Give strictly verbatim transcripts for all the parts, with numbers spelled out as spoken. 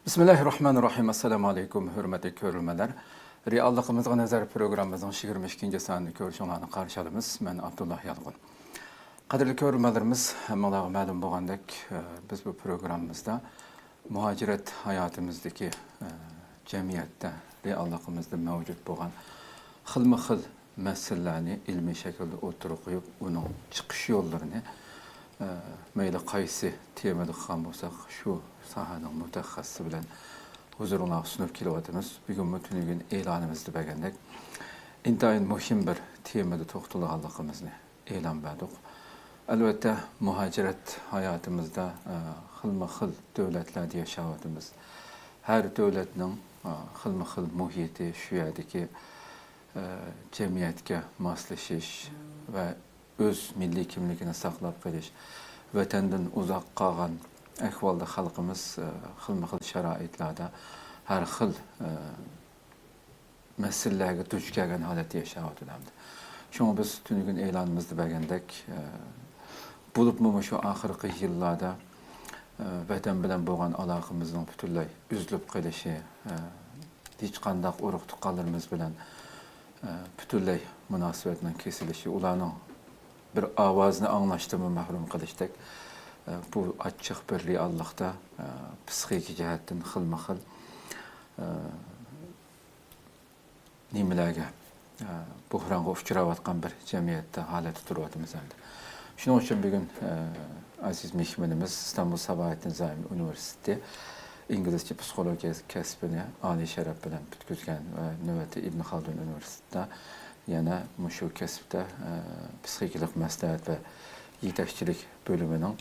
بىسمىللاھىررەھمانىررەھىم. ئەسسالامۇ ئەلەيكۇم، ھۆرمەتلىك كۆرۈرمەنلەر. رېئاللىقىمىزغا نەزەر پروگراممىمىزنىڭ يىگىرمە ئىككىنچى سانىدا كۆرۈشۈڭلارنى قارشى ئالىمىز. مەن ئابدۇللا يالقۇن. قەدىرلىك كۆرۈرمەنلىرىمىز، ھەممىڭلارغا مەلۇم بولغاندەك، ئە، بىز بۇ پروگراممىمىزدا مۇھاجىرەت ھاياتىمىزدىكى، ئە، جەمئىيەتتە، رېئاللىقىمىزدا مەۋجۇت بولغان خىلمۇ خىل مەسىلىلەرنى ئىلمىي شەكىلدە ئوتتۇرىغا قويۇپ، ئۇنىڭ چىقىش يوللىرىنى، ئە، مەيلى قايسى تېمىدا قىلغان بولساق، شۇ ساھەنىڭ مۇتەخەسسىسى بىلەن ھۇزۇرۇڭلارغا سۇنۇپ كېلىۋاتىمىز. بۈگۈنمۇ تۈنۈگۈن ئېلانىمىزدا بەرگەندەك، ئىنتايىن مۇھىم بىر تېمىدا توختالغانلىقىمىزنى ئېلان بەردۇق. ئەلۋەتتە، مۇھاجىرەت ھاياتىمىزدا، ئە، خىلمۇ خىل دۆلەتلەردە ياشاۋاتىمىز. ھەر دۆلەتنىڭ، ئە، خىلمۇ خىل مۇھىتى، شۇ يەردىكى، ئە، جەمئىيەتكە ماسلىشىش ۋە ئۆز مىللىي كىملىكىنى ساقلاپ قېلىش، ۋەتەندىن ئۇزاق قالغان ئەھۋالدا خەلقىمىز، ئە، خىلمۇ خىل شارائىتلاردا ھەر خىل، ئە، مەسىلىلەرگە دۇچ كەلگەن ھالەتتە ياشاۋاتىدۇ ئەمدى. شۇڭا بىز تۈنۈگۈن ئېلانىمىزدا بەرگەندەك، ئە، بولۇپمۇ مۇشۇ ئاخىرقى يىللاردا، ئە، ۋەتەن بىلەن بولغان ئالاقىمىزنىڭ پۈتۈنلەي ئۈزۈلۈپ قېلىشى، ئە، ھېچقانداق ئۇرۇق-تۇغقانلىرىمىز بىلەن، ئە، پۈتۈنلەي مۇناسىۋەتنىڭ كېسىلىشى، ئۇلارنىڭ بىر ئاۋازىنى ئاڭلاشتىنمۇ مەھرۇم قېلىشتەك، ئە، بۇ ئاچچىق بىر رېئاللىقتا، ئە، پسىخىكا جەھەتتىن خىلمۇ خىل، ئە، نېمىلەرگە، ئە، بوھرانغا ئۇچراۋاتقان بىر جەمئىيەتتە، ھالەتتە تۇرۇۋاتىمىز ئەمدى. شۇنىڭ ئۈچۈن بۈگۈن، ئە، ئەزىز مېھمىنىمىز ئىستانبۇل ساباھەتتىن زايېم ئۇنىۋېرسىتېتى ئىنگلىزچە پسىخولوگىيە كەسپىنى ئالىي شەرەپ بىلەن پۈتكۈزگەن ۋە نۆۋەتتە ئىبن خالدۇن ئۇنىۋېرسىتېتىدا يەنە مۇشۇ كەسىپتە، ئە، پسىخىكىلىق مەسلىھەت ۋە يېتەكچىلىك بۆلۈمىنىڭ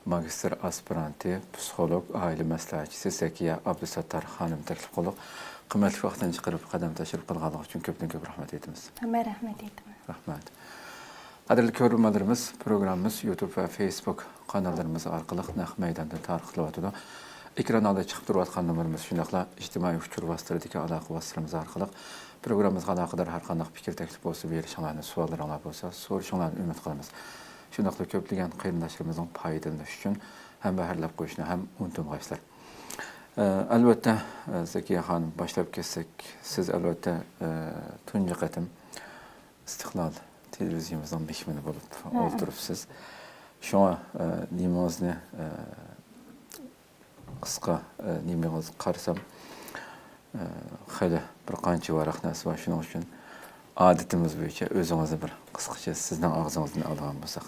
ماگىستىر ئاسپىرانتى، پسىخولوگ، ئائىلە مەسلىھەتچىسى زەكىيە ئابدۇساتتار خانىم تەكلىپ قىلدۇق. قىممەتلىك ۋاقتىنى چىقىرىپ قەدەم تەشرىپ قىلغانلىقى ئۈچۈن كۆپتىن كۆپ رەھمەت ئېيتىمىز. ھەممە رەھمەت ئېيتىمەن. رەھمەت. قەدىرلىك كۆرۈرمەنلىرىمىز، پروگراممىمىز يۇتۇب ۋە فېيسبۇك قاناللىرىمىز ئارقىلىق نەق مەيداندا تارقىتىلىۋاتىدۇ. ئېكران ئالدىدا چىقىپ تۇرۇۋاتقان نومۇرىمىز، شۇنداقلا ئىجتىمائىي ئۇچۇر ۋاسىتىلىرىدىكى ئالاقە ۋاسىتىلىرىمىز ئارقىلىق پروگراممىمىزغا ئالاقىدار ھەر قانداق پىكىر، تەكلىپ بولسا بېرىشىڭلارنى، سوئاللىرىڭلار بولسا سورىشىڭلارنى ئۈمىد قىلىمىز. شۇنداقلا كۆپلىگەن قېرىنداشلىرىمىزنىڭ پايدىلىنىشى ئۈچۈن ھەمبەھىرلەپ قويۇشنى ھەم ئۇنتۇمىغايسىلەر. ئە، ئەلۋەتتە، ئە، زەكىيە خانىم، باشلاپ كەتسەك، سىز ئەلۋەتتە، ئە، تۇنجى قېتىم ئىستىقلال تېلېۋىزىيىمىزنىڭ مېھمىنى بولۇپ ھە. ئولتۇرۇپسىز. شۇڭا، ئە، نېمىڭىزنى، ئە، قىسقا، ئە، نېمىڭىزگە قارىسام، ئە، خېلى بىر قانچە ۋاراق نەرسە بار. شۇنىڭ ئۈچۈن ئادىتىمىز بويىچە ئۆزىڭىزنى بىر قىسقىچە سىزنىڭ ئاغزىڭىزدىن ئالىدىغان بولساق،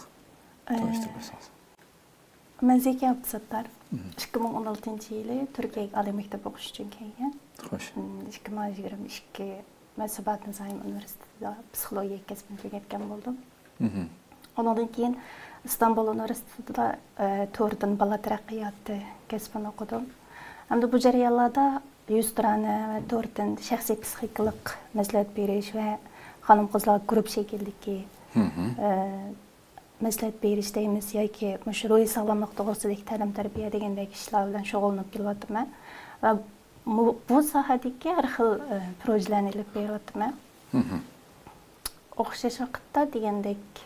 ئە، تونۇشتۇرۇپ بەرسىڭىز. مەن زەكىيە ئابدۇساتتار. مم. ئىككى مىڭ ئون ئالتىنچى يىلى تۈركىيەگە ئالىي مەكتەپ ئوقۇش ئۈچۈن كەلگەن. خوش. مم، ئىككى مىڭ يىگىرمە ئىككى مەن ساباھەتتىن زايېم ئۇنىۋېرسىتېتىدا پسىخولوگىيە كەسپىنى تۈگەتكەن بولدۇم. مم. ئۇنىڭدىن كېيىن ئىستانبۇل ئۇنىۋېرسىتېتىدا، ئە، توردىن بالا تەرەققىياتى كەسپىنى ئوقۇدۇم. ھەمدە بۇ جەريانلاردا يۈزتۇرانە ۋە توردىن شەخسىي پسىخىكىلىق مەسلىھەت بېرىش ۋە خانىم-قىزلار گۇرۇپ شەكلىدىكى، مم. ئە، مەسلىھەت بېرىش دەيمىز ياكى مۇشۇ روھىي ساغلاملىق توغرىسىدىكى تەلىم-تەربىيە دېگەندەك ئىشلار بىلەن شۇغۇللىنىپ كېلىۋاتىمەن. ۋە مۇ-، بۇ ساھەدىكى ھەر خىل، ئە، پروژىلەرنى ئېلىپ بېرىۋاتىمەن. مم. ئوخشاش ۋاقىتتا دېگەندەك،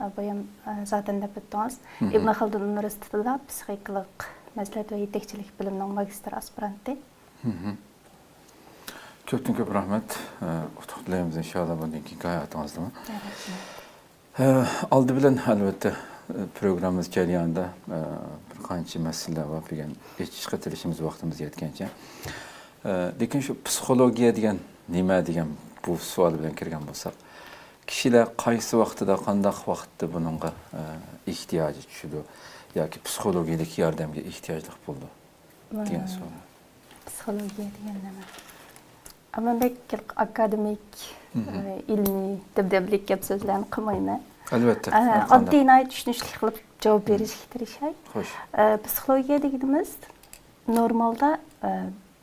ئە، بايام، ئە، زاتەن دەپ ئۆتتىڭىز. مم. ئىبن خالدۇن ئۇنىۋېرسىتېتىدا پسىخىكىلىق مەسلىھەت ۋە يېتەكچىلىك بىلىمىنىڭ ماگىستىر ئاسپىرانتى. مم. كۆپتىن كۆپ رەھمەت. ئە، ئۇتۇق تىلەيمىز ئىنشاللا بۇندىن كېيىنكى ھاياتىڭىزدىمۇ. رەھمەت. ئە، ئالدى بىلەن، ئەلۋەتتە، ئە، پروگراممىمىز جەريانىدا، ئە، بىر قانچە مەسىلىلەر بار، بۈگۈن ئېچىشقا تىرىشىمىز، ۋاقتىمىز يەتكەنچە. ئە، لېكىن شۇ پسىخولوگىيە دېگەن نېمە دېگەن بۇ سوئال بىلەن كىرگەن بولساق، كىشىلەر قايسى ۋاقتىدا، قانداق ۋاقىتتا بۇنىڭغا، ئە، ئېھتىياجى چۈشىدۇ ياكى پسىخولوگىيەلىك ياردەمگە ئېھتىياجلىق بولىدۇ؟ دېگەن سوئال. پسىخولوگىيە دېگەن نېمە؟ ئەمما بەك ئاكادېمىك، مم. ئە، ئىلمىي، دەبدەبىلىك گەپ سۆزلەرنى قىلمايمەن. ئەلۋەتتە، ئە، ھەر قانداق. ئاددىي، ناھايىتى چۈشىنىشلىك قىلىپ جاۋاب مم. بېرىشكە تىرىشاي. خوش. ئە، پسىخولوگىيە دېگىنىمىز نورمالدا، ئە،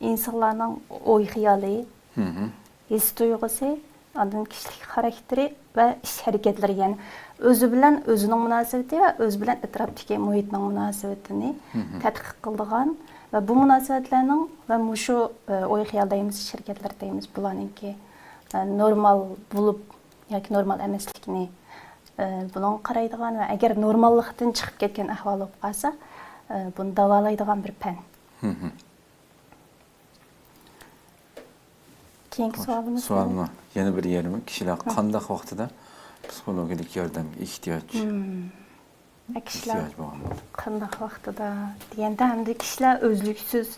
ئىنسانلارنىڭ ئوي-خىيالى، مم. ھېس-تۇيغۇسى، ئاندىن كىشىلىك خاراكتېرى ۋە ئىش-ھەرىكەتلىرى، يەنى ئۆزى بىلەن ئۆزىنىڭ مۇناسىۋىتى ۋە ئۆزى بىلەن ئەتراپتىكى مۇھىتنىڭ مۇناسىۋىتىنى مم. تەتقىق قىلىدىغان ۋە بۇ مۇناسىۋەتلەرنىڭ ۋە مۇشۇ، ئە، ئوي-خىيال دەيمىز، ئىش-ھەرىكەتلەر دەيمىز، بۇلارنىڭكى، ئە، نورمال بولۇپ ياكى نورمال ئەمەسلىكىنى، ئە، بۇنىڭغا قارايدىغان ۋە ئەگەر نورماللىقتىن چىقىپ كەتكەن ئەھۋال بولۇپ قالسا، ئە، بۇنى داۋالايدىغان بىر پەن. مم. كېيىنكى سوئالىمىز سوئالمۇ يەنە بىر يېرىمى، كىشىلەر قانداق ۋاقتىدا پسىخولوگىيەلىك ياردەمگە ئېھتىياج، كىشىلەر ئېھتىياج بولغان بولىدۇ؟ قانداق ۋاقتىدا دېگەندە، ئەمدى كىشىلەر ئۈزلۈكسىز،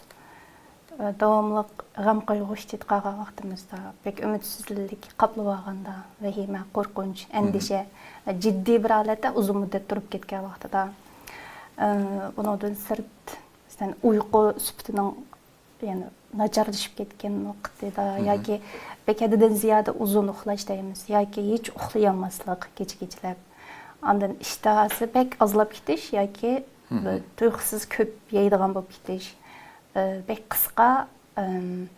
ئە، داۋاملىق غەم قايغۇ ئىچىدە قالغان ۋاقتىمىزدا، بەك ئۈمىدسىزلىك قاپلىۋالغاندا، ۋەھىمە، قورقۇنچ، ئەندىشە، ئە، جىددىي بىر ھالەتتە ئۇزۇن مۇددەت تۇرۇپ كەتكەن ۋاقتىدا، ئە، ئۇنىڭدىن سىرت، مەسىلەن، ئۇيقۇ سۈپىتىنىڭ يەنە ناچارلىشىپ كەتكەن ۋاقتىدا ياكى بەك ھەددىدىن زىيادە ئۇزۇن ئۇخلاش دەيمىز، ياكى ھېچ ئۇخلىيالماسلىق كېچە-كېچىلەپ، ئاندىن ئىشتىھاسى بەك ئازلاپ كېتىش ياكى بىر تۇيۇقسىز كۆپ يەيدىغان بولۇپ كېتىش، ئى، بەك قىسقا، ئىم،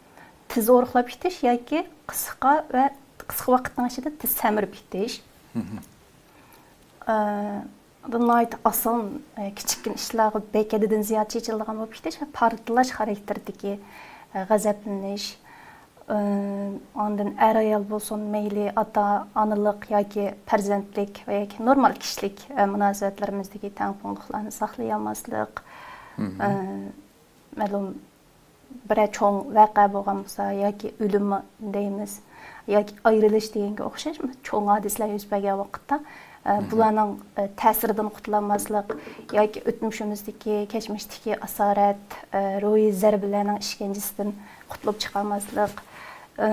تېز ئورۇقلاپ كېتىش ياكى قىسقا ۋە قىسقا ۋاقىتنىڭ ئىچىدە تېز سەمرىپ كېتىش. ئى، ناھايىتى ئاسان، ئى، كىچىككىنە ئىشلارغا بەك ھەددىدىن زىيادە چېچىلىدىغان بولۇپ كېتىش ۋە پارتلاش خاراكتېرىدىكى، ئى، غەزەپلىنىش. ئى، ئاندىن ئەر-ئايال بولسۇن، مەيلى ئاتا-ئانىلىق ياكى پەرزەنتلىك ۋە ياكى نورمال كىشىلىك، ئى، مۇناسىۋەتلىرىمىزدىكى تەڭپۇڭلۇقلارنى ساقلىيالماسلىق. ئى، مەلۇم بىرەر چوڭ ۋەقە بولغان بولسا ياكى ئۆلۈم دەيمىز ياكى ئايرىلىش دېگەنگە ئوخشاش چوڭ ھادىسىلەر يۈز بەرگەن ۋاقىتتا، ئە، بۇلارنىڭ، ئە، تەسىرىدىن قۇتۇلالماسلىق ياكى ئۆتمۈشىمىزدىكى، كەچمىشتىكى ئاسارەت، ئە، روھىي زەربىلەرنىڭ ئىشكەنجىسىدىن قۇتۇلۇپ چىقالماسلىق، ئە،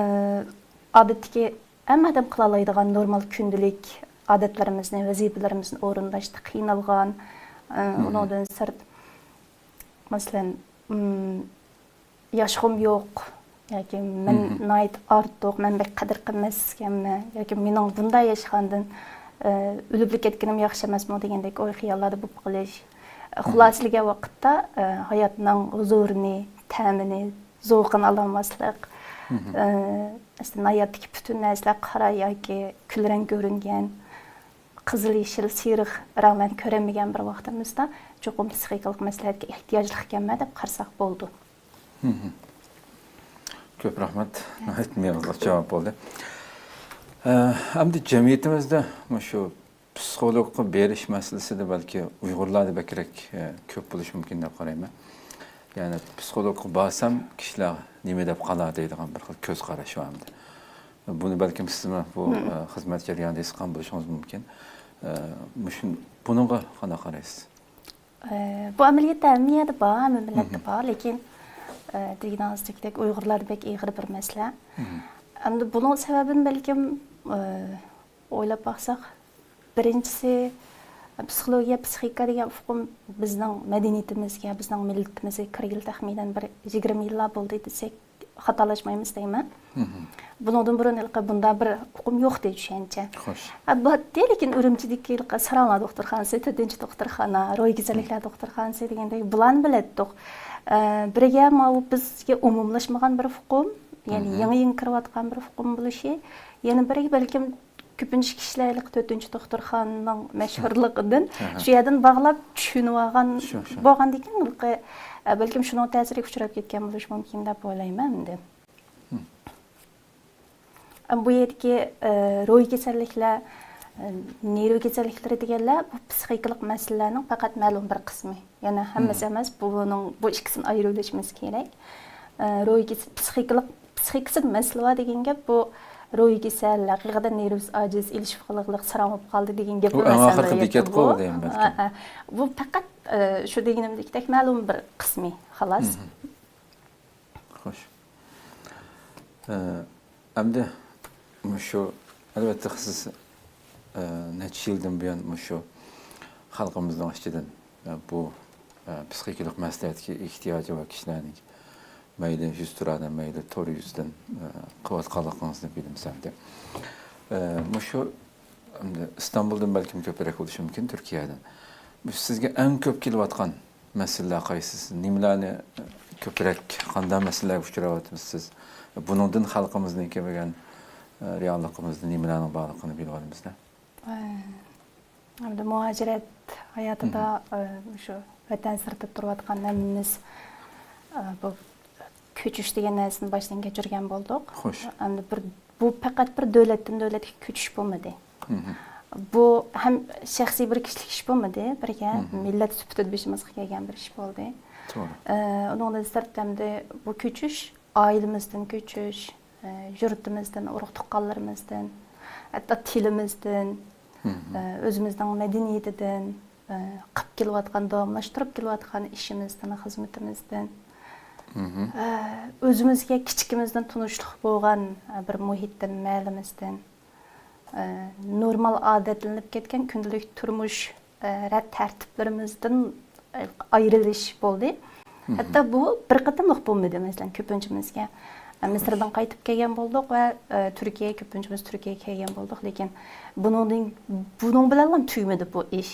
ئادەتتىكى ھەممە ئادەم قىلالايدىغان نورمال كۈندىلىك ئادەتلىرىمىزنى، ۋەزىپىلىرىمىزنى ئورۇنداشتا قىينالغان، ئە، ئۇنىڭدىن سىرت، مەسىلەن، ئىم، ياشىغۇم يوق ياكى مەن ناھايىتى ئارتۇق، مەن بەك قەدىر قىممەتسىزكەنمەن ياكى مېنىڭ بۇنداق ياشىغاندىن، ئە، ئۆلۈپلا كەتكىنىم ياخشى ئەمەسمۇ دېگەندەك ئوي-خىياللاردا بولۇپ قېلىش. ئە، خۇلاسىلىگەن ۋاقىتتا، ئە، ھاياتنىڭ ھۇزۇرىنى، تەمىنى، زوقىنى ئالالماسلىق. ئە، ئەسلىدە ھاياتتىكى پۈتۈن نەرسىلەر قارا ياكى كۈلرەڭ كۆرۈنگەن، قىزىل، يېشىل، سېرىق رەڭلەرنى كۆرەلمىگەن بىر ۋاقتىمىزدا چوقۇم پسىخىكىلىق مەسلىھەتكە ئېھتىياجلىق ئىكەنمەن دەپ قارىساق بولىدۇ. كۆپ رەھمەت. ناھايىتى مېغىزلىق جاۋاب بولدى. ئە، ئەمدى جەمئىيىتىمىزدە مۇشۇ پسىخولوگقا بېرىش مەسىلىسىدە بەلكى ئۇيغۇرلاردا بەكرەك، ئە، كۆپ بولۇشى مۇمكىن دەپ قارايمەن. يەنى پسىخولوگقا بارسام كىشىلەر نېمە دەپ قالار دەيدىغان بىر خىل كۆز قاراش بار ئەمدى. بۇنى بەلكىم سىزمۇ بۇ، ئە، خىزمەت جەريانىدا ھېس قىلغان بولۇشىڭىز مۇمكىن. ئە، مۇشۇ، بۇنىڭغا قانداق قارايسىز؟ ئە، بۇ ئەمەلىيەتتە ھەممە يەردە بار، ھەممە مىللەتتە بار، لېكىن، ئە، دېگىنىڭىزدەك ئۇيغۇرلاردا بەك ئېغىر بىر مەسىلە. ئەمدى بۇنىڭ سەۋەبىنى بەلكىم، ئە، ئويلاپ باقساق، بىرىنچىسى، پسىخولوگىيە، پسىخىكا دېگەن ئۇقۇم بىزنىڭ مەدەنىيىتىمىزگە، بىزنىڭ مىللىتىمىزگە كىرگىلى تەخمىنەن بىر يىگىرمە يىللار بولدى دېسەك، خاتالاشمايمىز دەيمەن. بۇنىڭدىن بۇرۇن ھېلىقى بۇنداق بىر ئۇقۇم يوق ئىدى، چۈشەنچە. خوش. ئە، بارتتى، لېكىن ئۈرۈمچىدىكى ھېلىقى ساراڭلار دوختۇرخانىسى، تۆتىنچى دوختۇرخانا، روھىي كېسەللىكلەر دوختۇرخانىسى دېگەندەك بۇلارنى بىلەتتۇق. ئە، بىرىگە ماۋۇ بىزگە ئومۇملاشمىغان بىر ئۇقۇم، يەنى يېڭى-يېڭى كىرىۋاتقان بىر ئۇقۇم بولۇشى، يەنە بىرىگە بەلكىم كۆپىنچە كىشىلەر ھېلىقى تۆتىنچى دوختۇرخانىنىڭ مەشھۇرلۇقىدىن شۇ يەردىن باغلاپ چۈشىنىۋالغان بولغاندىكىن، ھېلىقى، ئە، بەلكىم شۇنىڭ تەسىرىگە ئۇچراپ كەتكەن بولۇشى مۇمكىن دەپ ئويلايمەن ئەمدى. بۇ يەردىكى، ئە، روھىي كېسەللىكلەر، ئە، نېرۋا كېسەللىكلىرى دېگەنلەر بۇ پسىخىكىلىق مەسىلىلەرنىڭ پەقەت مەلۇم بىر قىسمى. يەنى ھەممىسى ئەمەس، بۇنىڭ، بۇ ئىككىسىنى ئايرىۋېلىشىمىز كېرەك. ئە، روھىي كېسە-، پسىخىكىلىق، پسىخىكىسىدە مەسىلە بار دېگەن گەپ، بۇ روھىي كېسەل، ھەقىقەتەن نېرۋىسى ئاجىز، ئېلىشىپ قالغىلىق، ساراڭ بولۇپ قالدى دېگەن گەپ ئەمەس. بۇ ئەڭ ئاخىرقى بېكەتقۇ بۇ. دەيمەن بەلكىم. ھە، ھە. بۇ پەقەت، ئە، شۇ دېگىنىمدەكتەك مەلۇم بىر قىسمى، خالاس. خوش. ئە، ئەمدى مۇشۇ، ئەلۋەتتە، سىز، ئە، نەچچە يىلدىن بۇيان مۇشۇ خەلقىمىزنىڭ ئىچىدىن، ئە، بۇ، ئە، پسىخىكىلىق مەسلىھەتكە ئېھتىياجى بار كىشىلەرنىڭ مەيلى يۈزتۇرادىن، مەيلى تور يۈزىدىن، ئە، قىلىۋاتقانلىقىڭىزنى بىلىمىز ئەمدى. ئە، مۇشۇ ئەمدى ئىستانبۇلدىن بەلكىم كۆپرەك بولۇشى مۇمكىن، تۈركىيەدىن. مۇشۇ سىزگە ئەڭ كۆپ كېلىۋاتقان مەسىلىلەر قايسىسى؟ نېمىلەرنى كۆپرەك، قانداق مەسىلىلەرگە ئۇچراۋاتىمىز سىز؟ بۇنىڭدىن خەلقىمىزنىڭكى بولغان، ئە، رېئاللىقىمىزدا نېمىلەرنىڭ بارلىقىنى بىلىۋالىمىز-دە. ئە، ئەمدى مۇھاجىرەت ھاياتىدا، ئە، مۇشۇ ۋەتەن سىرتىدا تۇرۇۋاتقان ھەممىمىز، ئە، بۇ كۆچۈش دېگەن نەرسىنى باشتىن كەچۈرگەن بولدۇق. خوش. ئەمدى بىر، بۇ پەقەت بىر دۆلەتتىن دۆلەتكە كۆچۈش بولمىدى. بۇ ھەم شەخسىي بىر كىشىلىك ئىش بولمىدى، بىرگە مىللەت سۈپىتىدە بېشىمىزغا كەلگەن بىر ئىش بولدى. توغرا. ئە، ئۇنىڭدىن سىرت ئەمدى بۇ كۆچۈش، ئائىلىمىزدىن كۆچۈش، يۇرتىمىزدىن، ئۇرۇق-تۇغقانلىرىمىزدىن، ھەتتا تىلىمىزدىن، ئۆزىمىزنىڭ مەدەنىيىتىدىن، قىلىپ كېلىۋاتقان، داۋاملاشتۇرۇپ كېلىۋاتقان ئىشىمىزدىن، خىزمىتىمىزدىن، ئۆزىمىزگە كىچىكىمىزدىن تونۇشلۇق بولغان بىر مۇھىتتىن، مەھەللىمىزدىن، نورمال ئادەتلىنىپ كەتكەن كۈندىلىك تۇرمۇش رەت تەرتىپلىرىمىزدىن ئايرىلىش بولدى. ھەتتا بۇ بىر قېتىملىق بولمىدى، مەسىلەن، كۆپىنچىمىزگە. مىسىردىن قايتىپ كەلگەن بولدۇق ۋە تۈركىيەگە، كۆپىنچىمىز تۈركىيەگە كەلگەن بولدۇق، لېكىن بۇنىڭدىن، بۇنىڭ بىلەنلا تۈگىمىدى بۇ ئىش.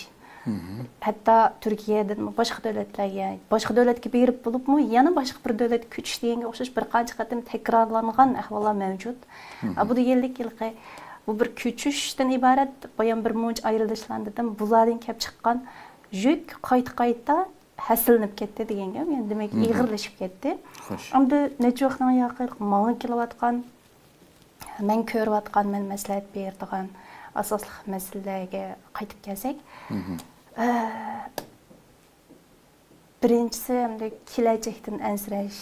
ھەتتا تۈركىيەدىن باشقا دۆلەتلەرگە، باشقا دۆلەتكە بېرىپ بولۇپمۇ، يەنە باشقا بىر دۆلەتكە كۆچۈش دېگەنگە ئوخشاش بىر قانچە قېتىم تەكرارلانغان ئەھۋاللار مەۋجۇت. بۇ دېگەنلىك ھېلىقى بۇ بىر كۆچۈشتىن ئىبارەت، بايام بىر مۇنچە ئايرىلىشلار دېدىم. بۇلاردىن كەپ چىققان يۈك قايتا-قايتا ھەسسىلىنىپ كەتتى دېگەن گەپ. يەنى دېمەك، ئېغىرلىشىپ كەتتى. خوش. ئەمدى نەچچە ۋاقىتنىڭ ياقى ماڭا كېلىۋاتقان، مەن كۆرۈۋاتقان، مەن مەسلىھەت بېرىدىغان ئاساسلىق مەسىلىلەرگە قايتىپ كەلسەك، ئە، بىرىنچىسى، ئەمدى كېلەچەكتىن ئەنسىرەش،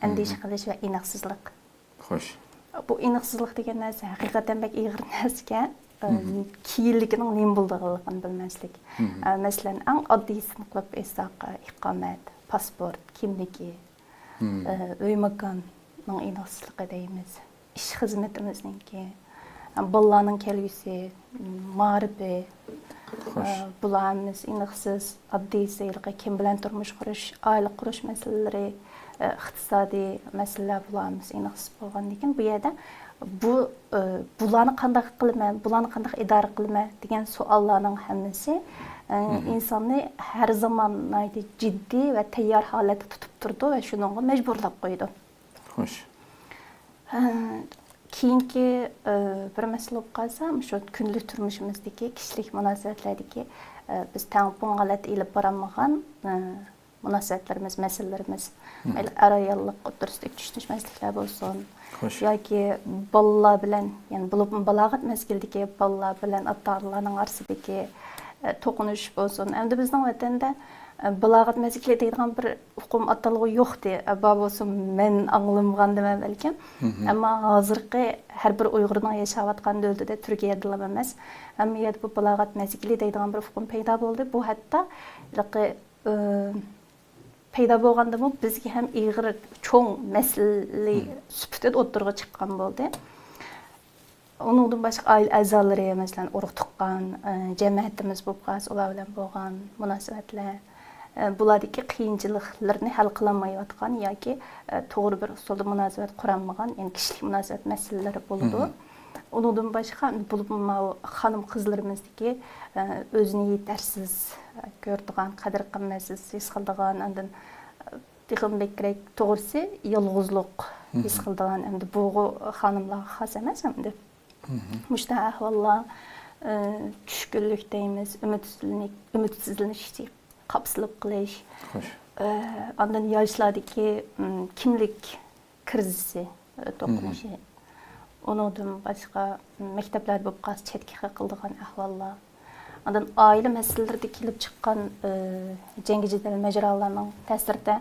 ئەندىشە قىلىش ۋە ئېنىقسىزلىق. خوش. بۇ ئېنىقسىزلىق دېگەن نەرسە ھەقىقەتەن بەك ئېغىر نەرسىكەن. ئە، كېيىنلىكىنىڭ نېمە بولىدىغانلىقىنى بىلمەسلىك. ئە، مەسىلەن، ئەڭ ئاددىيسىنى قىلىپ ئېيتساق، ئىقامەت، پاسپورت، كىملىكى، ئە، ئۆي ماكاننىڭ ئېنىقسىزلىقى دەيمىز. ئىش خىزمىتىمىزنىڭكى، ئە، بالىلارنىڭ كەلگۈسى، مائارىپى، خوش. ئە، بۇلار ھەممىسى ئېنىقسىز، ئاددىيسى ھېلىقى كىم بىلەن تۇرمۇش قۇرۇش، ئائىلە قۇرۇش مەسىلىلىرى، ئىقتىسادىي مەسىلىلەر بۇلار ھەممىسى ئېنىقسىز بولغاندىن كېيىن، بۇ يەردە بۇ، بۇلارنى قانداق قىلىمەن، بۇلارنى قانداق ئىدارە قىلىمەن دېگەن سوئاللارنىڭ ھەممىسى، ئىنساننى ھەر زامان ناھايىتى جىددىي ۋە تەييار ھالەتتە تۇتۇپ تۇرىدۇ ۋە شۇنىڭغا مەجبۇرلاپ قويىدۇ. خوش. كېيىنكى، بىر مەسىلە بولۇپ قالسا، شۇ كۈندىلىك تۇرمۇشىمىزدىكى، كىشىلىك مۇناسىۋەتلەردىكى، بىز تەڭپۇڭ ھالەتتە ئېلىپ بارالمىغان، مۇناسىۋەتلىرىمىز، مەسىلىلىرىمىز، مەيلى ئەر-ئاياللىق ئوتتۇرىسىدىكى چۈشىنىشمەسلىكلەر بولسۇن، خوش. ياكى بالىلار بىلەن، يەنى بولۇپمۇ بالاغەت مەزگىلىدىكى بالىلار بىلەن ئاتا-ئانىلارنىڭ ئارىسىدىكى، ئە، توقۇنۇش بولسۇن. ئەمدى بىزنىڭ ۋەتەندە، ئە، بالاغەت مەزگىلى دەيدىغان بىر ئۇقۇم ئاتالغۇ يوقتى. ئە، بار بولسا مەن ئاڭلىمىغاندىمەن بەلكىم. ئەمما ھازىرقى ھەر بىر ئۇيغۇرنىڭ ياشاۋاتقان دۆلىتىدە، تۈركىيەدىلا ئەمەس، ھەممە يەردە بۇ بالاغەت مەزگىلى دەيدىغان بىر ئۇقۇم پەيدا بولدى. بۇ ھەتتا ھېلىقى ئى، پەيدا بولغاندىمۇ بىزگە ھەم ئېغىر، چوڭ مەسىلە سۈپىتىدە ئوتتۇرىغا چىققان بولدى. ئۇنىڭدىن باشقا ئائىلە ئەزالىرى، مەسىلەن، ئۇرۇق-تۇغقان، ئى، جەمەتىمىز بولۇپ قالسا، ئۇلار بىلەن بولغان مۇناسىۋەتلەر، ئى، بۇلاردىكى قىيىنچىلىقلىرىنى ھەل قىلالمايۋاتقان ياكى، ئى، توغرا بىر ئۇسۇلدا مۇناسىۋەت قۇرالمىغان، يەنى كىشىلىك مۇناسىۋەت مەسىلىلىرى بولىدۇ. ئۇنىڭدىن باشقا، بولۇپمۇ ماۋۇ خانىم-قىزلىرىمىزدىكى، ئە، ئۆزىنى يېتەرسىز كۆرىدىغان، قەدىر-قىممەتسىز ھېس قىلىدىغان، ئاندىن، ئە، تېخىمۇ بەكرەك، توغرىسى، يالغۇزلۇق ھېس قىلىدىغان، ئەمدى بۇغۇ خانىملارغا خاس ئەمەس ئەمدى. مۇشۇنداق ئەھۋاللار، ئە، چۈشكۈنلۈك دەيمىز، ئۈمىدسىزلىنىش، ئۈمىدسىزلىنىش ئىچىگە قاپسىلىپ قېلىش. خوش. ئە، ئاندىن ياشلاردىكى، م، كىملىك كىرىزىسى، ئە، توقۇنۇشى. ئۇنىڭدىن باشقا، مەكتەپلەردە بولۇپ قالسا چەتكە قېقىلىدىغان ئەھۋاللار. ئاندىن ئائىلە مەسىلىلىرىدە كېلىپ چىققان، ئى، جەڭگى-جېدەل، ماجىرالارنىڭ تەسىرىدە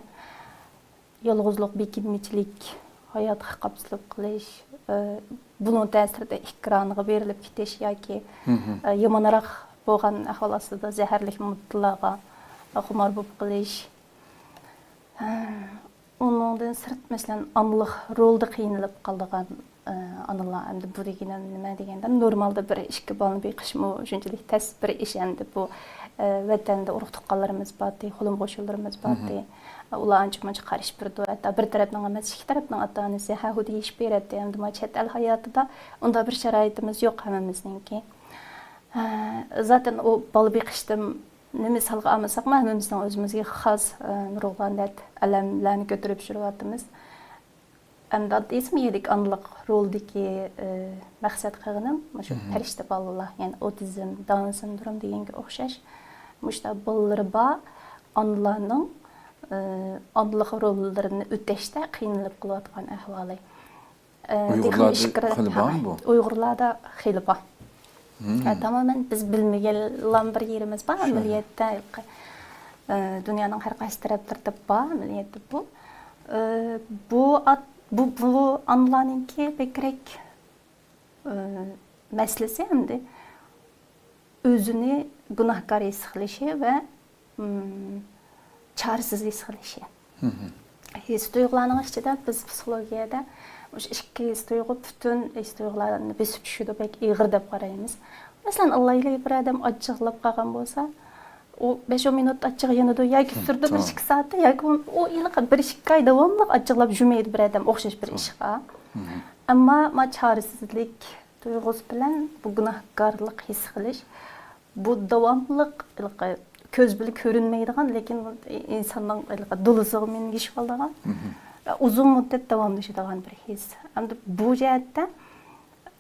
يالغۇزلۇق، بېكىنمىچىلىك، ھاياتقا قاپسىلىپ قېلىش، ئى، بۇنىڭ تەسىرىدە ئېكرانغا بېرىلىپ كېتىش ياكى، ئى، يامانراق بولغان ئەھۋال ئاستىدا زەھەرلىك ماددىلارغا خۇمار بولۇپ قېلىش. ئۇنىڭدىن سىرت، مەسىلەن، ئانىلىق رولدا قىينىلىپ قالىدىغان، ئە، ئانىلار، ئەمدى بۇ دېگىنىم نېمە دېگەندە، نورمالدا بىر ئىككى بالىنى بېقىشمۇ شۇنچىلىك تەس بىر ئىش، ئەمدى بۇ، ئە، ۋەتەندە ئۇرۇق-تۇغقانلىرىمىز بارتى، قولۇم-قوشنىلىرىمىز بارتى. ئۇلار ئانچە-مۇنچە قارشى بېرىدۇ. ھەتتا بىر تەرەپنىڭ ئەمەس، ئىككى تەرەپنىڭ ئاتا-ئانىسى ھە-ھۇ دېيىشىپ بېرەتتى. ئەمدى مانا چەت ئەل ھاياتىدا ئۇنداق بىر شارائىتىمىز يوق ھەممىمىزنىڭكى. ئە، زاتەن ئۇ بالا بېقىشتىن نېمە سالغا ئالمىساقمۇ، ھەممىمىزنىڭ ئۆزىمىزگە خاس، ئە، نۇرغۇنلىدەك ئەلەملەرنى كۆتۈرۈپ يۈرۈۋاتىمىز. ئەمدى ئاددىيسىمۇ يەرلىك ئانىلىق رولىدىكى، ئە، مەقسەت قىلغىنىم مۇشۇ پەرىشتە بالىلار، يەنى ئوتىزم، داۋن سىندروم دېگەنگە ئوخشاش مۇشۇنداق بالىلىرى بار ئانىلارنىڭ، ئە، ئانىلىق روللىرىنى ئۆتەشتە قىينىلىپ قېلىۋاتقان ئەھۋالى. ئە، ئۇيغۇرلاردا خېلى بارمۇ بۇ؟ ئۇيغۇرلاردا خېلى بار. ئە، تامامەن بىز بىلمىگەنلا بىر يېرىمىز بار. ئەمەلىيەتتە، ئە، دۇنيانىڭ ھەر قايسى تەرەپلىرىدە بار، ئەمەلىيەتتە بۇ. ئە، بۇ ئات-، بۇ، بۇ ئانىلارنىڭكى بەكرەك، ئى، مەسىلىسى ئەمدى ئۆزىنى گۇناھكار ھېس قىلىشى ۋە، ئىم، چارىسىز ھېس قىلىشى. ھېس تۇيغۇلارنىڭ ئىچىدە بىز پسىخولوگىيەدە مۇشۇ ئىككى ھېس تۇيغۇ، پۈتۈن ھېس تۇيغۇلارنى بېسىپ چۈشىدۇ، بەك ئېغىر دەپ قارايمىز. مەسىلەن، ئاللايلى بىر ئادەم ئاچچىقلاپ قالغان بولسا، ئۇ بەش ئون مىنۇت ئاچچىقى يېنىدۇ ياكى سۈرىدۇ بىر ئىككى سائەتتە، ياكى ئۇ ھېلىقى بىر ئىككى ئاي داۋاملىق ئاچچىقلاپ جۈمەيدۇ بىر ئادەم ئوخشاش بىر ئىشقا. ئەمما ما چارىسىزلىك تۇيغۇسى بىلەن بۇ گۇناھكارلىق ھېس قىلىش، بۇ داۋاملىق ھېلىقى كۆز بىلەن كۆرۈنمەيدىغان، لېكىن ئىنساننىڭ ھېلىقى دولىسىغا مىنگىشىۋالىدىغان، ئۇزۇن مۇددەت داۋاملىشىدىغان بىر ھېس. ئەمدى بۇ جەھەتتە،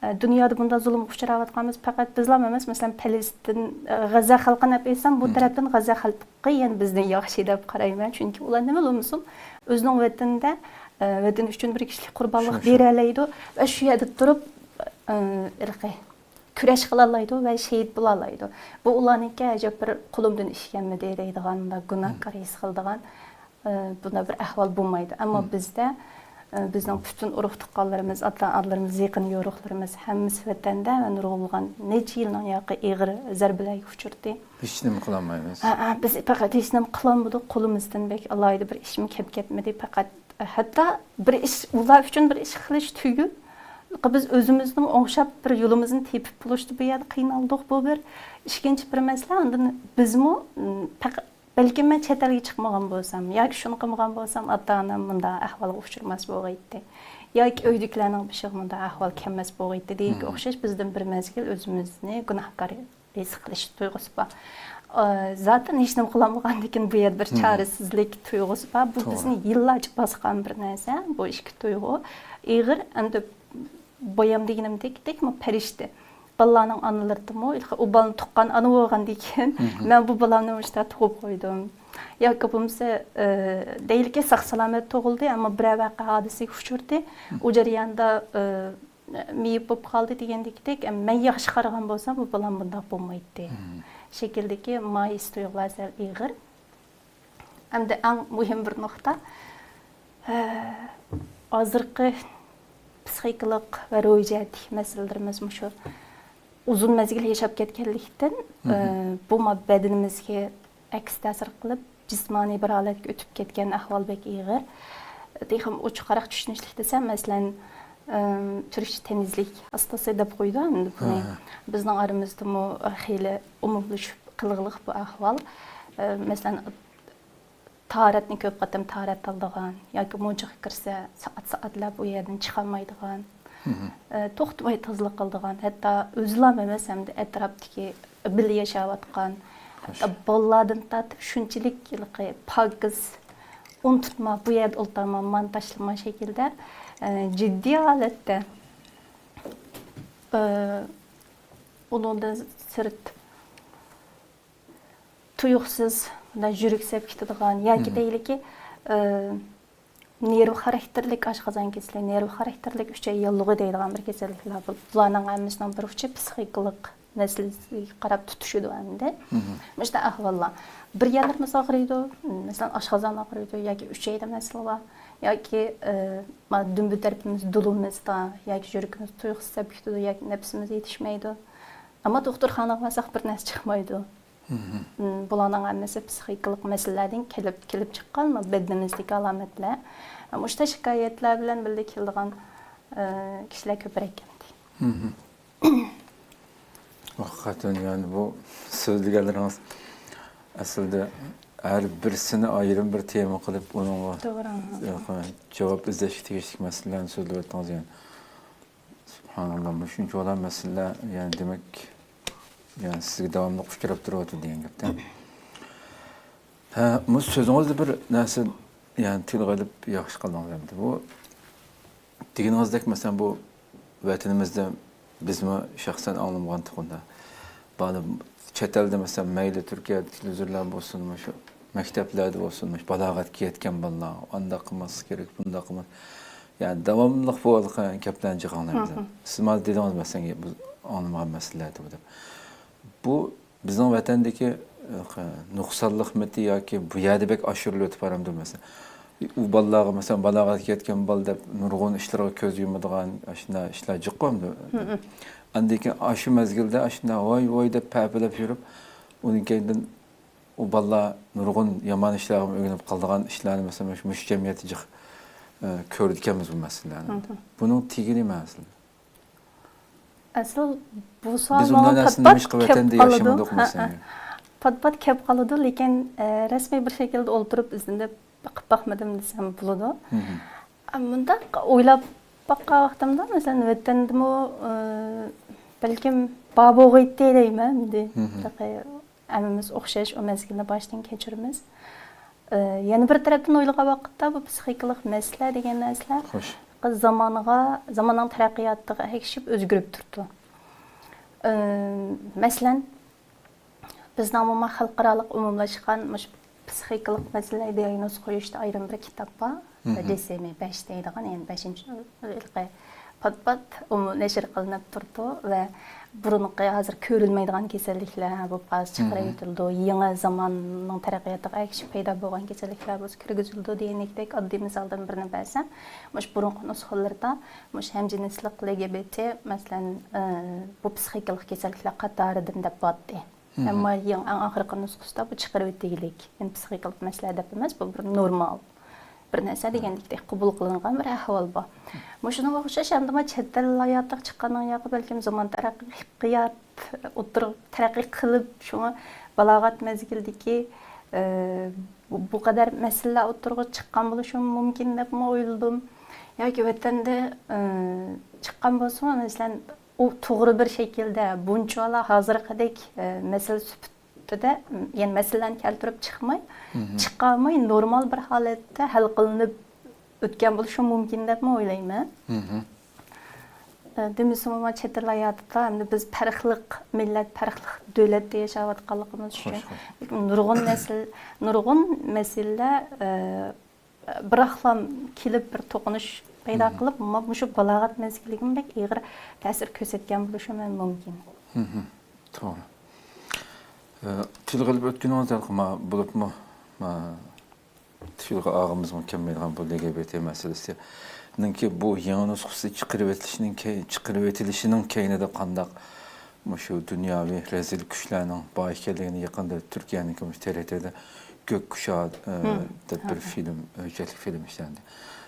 ئە، دۇنيادا بۇنداق زۇلۇمغا ئۇچراۋاتقانمىز پەقەت بىزلا ئەمەس، مەسىلەن، پەلەستىن، ئە، غەززە خەلقىنى ئېلىپ ئېيتسام، بۇ تەرەپتىن غەززە خەلقى يەنە بىزدىن ياخشى دەپ قارايمەن. چۈنكى ئۇلار نېمە بولمىسۇن، ئۆزىنىڭ ۋەتىنىدە، ئە، ۋەتىنى ئۈچۈن بىر كىشىلىك قۇربانلىق بېرەلەيدۇ ۋە شۇ يەردە تۇرۇپ، ئە، ھېلىقى كۈرەش قىلالايدۇ ۋە شېھىت بولالايدۇ. بۇ ئۇلارنىڭكى ئەجەب بىر قولۇمدىن ئىش كەلمىدى دەيدىغان، مۇنداق گۇناھكار ھېس قىلىدىغان، ئى، بۇنداق بىر ئەھۋال بولمايدۇ. ئەمما بىزدە، ئى، بىزنىڭ پۈتۈن ئۇرۇق تۇغقانلىرىمىز، ئاتا-ئانىلىرىمىز، يېقىن يورۇقلىرىمىز ھەممىسى ۋەتەندە ۋە نۇرغۇنلىغان نەچچە يىلنىڭ ياقى ئېغىر زەربىلەرگە ئۇچرىدى. ھېچنېمە قىلالمايمىز. ھە، ھە، بىز پەقەت ھېچنېمە قىلالمىدۇق. قولىمىزدىن بەك ئالاھىدە بىر ئىشمۇ كەپ كەتمىدى. پەقەت ھەتتا بىر ئىش، ئۇلار ئۈچۈن بىر ئىش قىلىش تۈگۈل، بىز ئۆزىمىزنىڭ ئوڭشاپ بىر يولىمىزنى تېپىپ بولۇشتا بۇ يەردە قىينالدۇق. بۇ بىر. ئىككىنچى بىر مەسىلە، ئاندىن بىزمۇ، م، پەق-، بەلكىم مەن چەت ئەلگە چىقمىغان بولسام ياكى شۇنى قىلمىغان بولسام، ئاتا-ئانام مۇنداق ئەھۋالغا ئۇچرىماس بولغىيتتى. ياكى ئۆيدىكىلەرنىڭ بېشىغا مۇنداق ئەھۋال كەلمەس بولغىيتتى دېگەنگە ئوخشاش، بىزدىن بىر مەزگىل ئۆزىمىزنى گۇناھكار ھېس قىلىش تۇيغۇسى بار. ئى، زاتەن ھېچنېمە قىلالمىغاندىكىن بۇ يەردە بىر چارىسىزلىك تۇيغۇسى بار. بۇ بىزنى يىللارچە باسقان بىر نەرسە، بۇ ئىككى تۇيغۇ. ئېغىر، ئەمدى بايام دېگىنىمدەك، دەكمۇ پەرىشتە. بالىلارنىڭ ئانىلىرىدىمۇ، ئۇ بالىنى تۇغقان ئانا بولغاندىن كېيىن، مەن بۇ بالامنى مۇشۇنداق تۇغۇپ قويدۇم. ياكى بولمىسا، ئى، دەيلىكى ساق-سالامەت تۇغۇلدى، ئەمما بىرەر ۋەقە ھادىسىگە ئۇچرىدى. ئۇ جەرياندا، ئى، مېيىپ بولۇپ قالدى دېگەندەكتەك، مەن ياخشى قارىغان بولسام، بۇ بالام بۇنداق بولمايتتى. شەكىلدىكى ما ھېس تۇيغۇلار سەل ئېغىر. ئەمدى ئەڭ مۇھىم بىر نۇقتا، ھە، ھازىرقى پسىخىكىلىق ۋە روھىي جەھەتتىكى مەسىلىلىرىمىز مۇشۇ ئۇزۇن مەزگىل ياشاپ كەتكەنلىكتىن، ئە، بۇ ما بەدىنىمىزگە ئەكس تەسىر قىلىپ، جىسمانىي بىر ھالەتكە ئۆتۈپ كەتكەن ئەھۋال بەك ئېغىر. تېخىمۇ ئوچۇقراق چۈشىنىشلىك دېسەم، مەسىلەن، ئىم، تۈركچە تېمىزلىك ھاستاسى دەپ قويىدۇ ئەمدى بۇنى. بىزنىڭ ئارىمىزدىمۇ خېلى ئومۇملىشىپ قىلغىلىق بۇ ئەھۋال. ئە، مەسىلەن، تاھارەتنى كۆپ قېتىم تاھارەت ئالىدىغان ياكى مۇنچىغا كىرسە سائەت-سائەتلەپ ئۇ يەردىن چىقالمايدىغان، ئە، توختىماي تازىلىق قىلىدىغان، ھەتتا ئۆزىلا ئەمەس، ھەمدە ئەتراپتىكى بىللە ياشاۋاتقان، ھەتتا بالىلاردىن تارتىپ شۇنچىلىك ھېلىقى پاكىز، ئۇنتۇتما، بۇ يەردە ئولتۇرما، مانا تاشلىما شەكىلدە، ئە، جىددىي ھالەتتە، ئە، ئۇنىڭدىن سىرت، تۇيۇقسىز مۇنداق يۈرەك سەپ كېتىدىغان ياكى دەيلىكى، ئى، نېرۋا خاراكتېرلىك ئاشقازان كېسىلى، نېرۋا خاراكتېرلىك ئۈچەي ياللۇغى دەيدىغان بىر كېسەللىكلەر بار. بۇلارنىڭ ھەممىسىنىڭ بىر ئۇچى پسىخىكىلىق مەسىلىسىگە قاراپ تۇتىشىدۇ ئەمدى. مۇشۇنداق ئەھۋاللار. بىر يەرلىرىمىز ئاغرىيدۇ، مەسىلەن، ئاشقازان ئاغرىيدۇ ياكى ئۈچەيدە مەسىلە بار ياكى، ئى، ما دۈمبە تەرىپىمىز دۇلۇمىزدا ياكى يۈرىكىمىز تۇيۇقسىز سەپ كېتىدۇ ياكى نەپىسىمىز يېتىشمەيدۇ. ئەمما دوختۇرخانىغا بارساق بىر نەرسە چىقمايدۇ. مم، بۇلارنىڭ ھەممىسى پسىخىكىلىق مەسىلىلەردىن كېلىپ، كېلىپ چىققان بەدىنىمىزدىكى ئالامەتلەر. مۇشۇنداق شىكايەتلەر بىلەن بىللە كېلىدىغان، ئى، كىشىلەر كۆپرەك ئەمدى. ھەقىقەتەن، يەنى بۇ سۆزلىگەنلىرىڭىز ئەسلىدە ھەر بىرسىنى ئايرىم بىر تېما قىلىپ، ئۇنىڭغا، توغرا، جاۋاب ئىزدەشكە تېگىشلىك مەسىلىلەرنى سۆزلەۋەتتىڭىز. يەنى سۇبھاناللا، مۇشۇنچىۋالا مەسىلىلەر، يەنى دېمەك، يەنى سىزگە داۋاملىق ئۇچراپ تۇرۇۋاتىدۇ دېگەن گەپتە. ھە، بۇ سۆزىڭىزدە بىر نەرسە، يەنى تىلغا ئېلىپ ياخشى قىلدىڭىز ئەمدى. بۇ دېگىنىڭىزدەك، مەسىلەن، بۇ ۋەتىنىمىزدە بىزمۇ شەخسەن ئاڭلىمىغان تۇغۇندا. بالا چەت ئەلدە، مەسىلەن، مەيلى تۈركىيەدە تېلېۋىزورلار بولسۇن، مۇشۇ مەكتەپلەردە بولسۇن، مۇشۇ بالاغەتكە يەتكەن بالىلار، ئانداق قىلماسلىق كېرەك، بۇنداق قىلماس، يەنى داۋاملىق بۇ ھېلىقى گەپلەرنى جىق ئاڭلايمىز. سىز مانا دېدىڭىز، مەسىلەن، بۇ ئاڭلىمىغان مەسىلىلەر دەپ. بۇ بىزنىڭ ۋەتەندىكى، ئە، نۇقسانلىقمىتى ياكى بۇ يەردە بەك ئاشۇرۇلۇۋېتىپ بارامدۇ مەسىلەن؟ ئۇ بالىلارغا، مەسىلەن، بالاغەتكە يەتكەن بالا دەپ نۇرغۇن ئىشلارغا كۆز يۇمىدىغان ئاشۇنداق ئىشلار جىققۇ ئەمدى. ئاندىن كېيىن ئاشۇ مەزگىلدە ئاشۇنداق ۋاي ۋاي دەپ پەپىلەپ يۈرۈپ، ئۇنىڭ كەينىدىن ئۇ بالىلار نۇرغۇن يامان ئىشلارغا ئۆگىنىپ قالىدىغان ئىشلارنى، مەسىلەن، مۇشۇ، مۇشۇ جەمئىيەتتە جىق، ئە، كۆرىدىكەنمىز بۇ مەسىلىلەرنى. بۇنىڭ تېگى نېمە ئەسلىدە؟ ئەسلى بۇ سوئال بىز ئۇنداق ماڭا نەرسىنى پات-پات نېمىشقا كەپ ۋەتەندە قالىدۇ. ياشىمىدۇق ھە، مەسىلەن؟ ھە. پات-پات كەپ قالىدۇ، لېكىن، ئە، رەسمىي بىر شەكىلدە ئولتۇرۇپ ئىزدىنىپ بېقىپ باقمىدىم دېسەم بولىدۇ. ئە، مۇنداق ئويلاپ باققان ۋاقتىمدا، مەسىلەن، ۋەتەندىمۇ، ئە، بەلكىم بار بولغىيتتى دەيمەن ئەمدى. تېخى ھەممىمىز ئوخشاش ئۇ مەزگىلنى باشتىن كەچۈرىمىز. ئە، يەنە بىر تەرەپتىن ئويلىغان ۋاقىتتا بۇ پسىخىكىلىق مەسىلە دېگەن نەرسىلەر خوش. زامانغا، زاماننىڭ تەرەققىياتىغا ئەگىشىپ ئۆزگىرىپ تۇرىدۇ. ئە، مەسىلەن، بىزنىڭ ئومۇمەن خەلقئارالىق ئومۇملاشقان مۇشۇ پسىخىكىلىق مەسىلىلەرگە دىئاگنوز قويۇشتا ئايرىم بىر كىتاب بار. دېسېمى بەش دەيدىغان، يەنى بەشىنچى ھېلىقى پات-پات ئۇمۇ نەشر قىلىنىپ تۇرىدۇ ۋە بۇرۇنقى ھازىر كۆرۈلمەيدىغان كېسەللىكلەر بولۇپ قالسا چىقىرىۋېتىلىدۇ، يېڭى زاماننىڭ تەرەققىياتىغا ئەگىشىپ پەيدا بولغان كېسەللىكلەر بولسا كىرگۈزۈلىدۇ دېگەندەك ئاددىي مىسالدىن بىرنى بەرسەم، مۇشۇ بۇرۇنقى نۇسخىلىرىدا مۇشۇ ھەمجىنسلىق، ل گ ب ت، مەسىلەن، ئى، بۇ پسىخىكىلىق كېسەللىكلەر قاتارىدىن دەپ بارتتى. ئەمما يېڭى ئەڭ ئاخىرقى نۇسخىسىدا بۇ چىقىرىۋېتىگلىك، يەنى پسىخىكىلىق مەسىلە دەپ ئەمەس، بۇ بىر نورمال بىر نەرسە دېگەندەك قوبۇل قىلىنغان بىر ئەھۋال بار. مۇشۇنىڭغا ئوخشاش ئەمدى مانا چەت ئەل ھاياتىغا چىققاندىن ياقى بەلكىم زامان تەرەققىيات ئوتتۇرا تەرەققىي قىلىپ، شۇڭا بالاغەت مەزگىلىدىكى، ئى، بۇ، بۇ قەدەر مەسىلىلەر ئوتتۇرىغا چىققان بولۇشىمۇ مۇمكىن دەپمۇ ئويلىدىم. ياكى ۋەتەندە، ئى، چىققان بولسىمۇ، مەسىلەن، ئۇ توغرا بىر شەكىلدە بۇنچىۋالا ھازىرقىدەك، ئە، مەسىلە سۈپىتىدە، يەنى مەسىلىلەرنى كەلتۈرۈپ چىقماي، چىقارماي نورمال بىر ھالەتتە ھەل قىلىنىپ ئۆتكەن بولۇشى مۇمكىن دەپمۇ ئويلايمەن. ئە، دېمىسىمۇ، مانا چەت ئەل ھاياتىدا ئەمدى بىز پەرقلىق مىللەت، پەرقلىق دۆلەتتە ياشاۋاتقانلىقىمىز ئۈچۈن، لېكىن نۇرغۇن نەسىل، نۇرغۇن مەسىلىلەر، ئە، بىراقلا كېلىپ بىر توقۇنۇش پەيدا قىلىپ، ما-، مۇشۇ بالاغەت مەزگىلىگىمۇ بەك ئېغىر تەسىر كۆرسەتكەن بولۇشى مۇمكىن. توغرا. ئە، تىلغا ئېلىپ ئۆتكىنىڭىز ھېلىقى ما-، بولۇپمۇ، ما-، تىلغا ئالغۇمىزمۇ كەلمەيدىغان بۇ ل گ ب ت مەسىلىسىنىڭكى بۇ يېڭى نۇسخىسى چىقىرىۋېتىلىشىنىڭ كەي-، چىقىرىۋېتىلىشىنىڭ كەينىدە قانداق مۇشۇ دۇنياۋى رەزىل كۈچلەرنىڭ بار ئىكەنلىكىنى يېقىندا تۈركىيەنىڭكى مۇشۇ ت ر ت دا گۆك كۇشا، ئە، دەپ بىر فىلىم، ھۆججەتلىك فىلىم ئىشلەندى.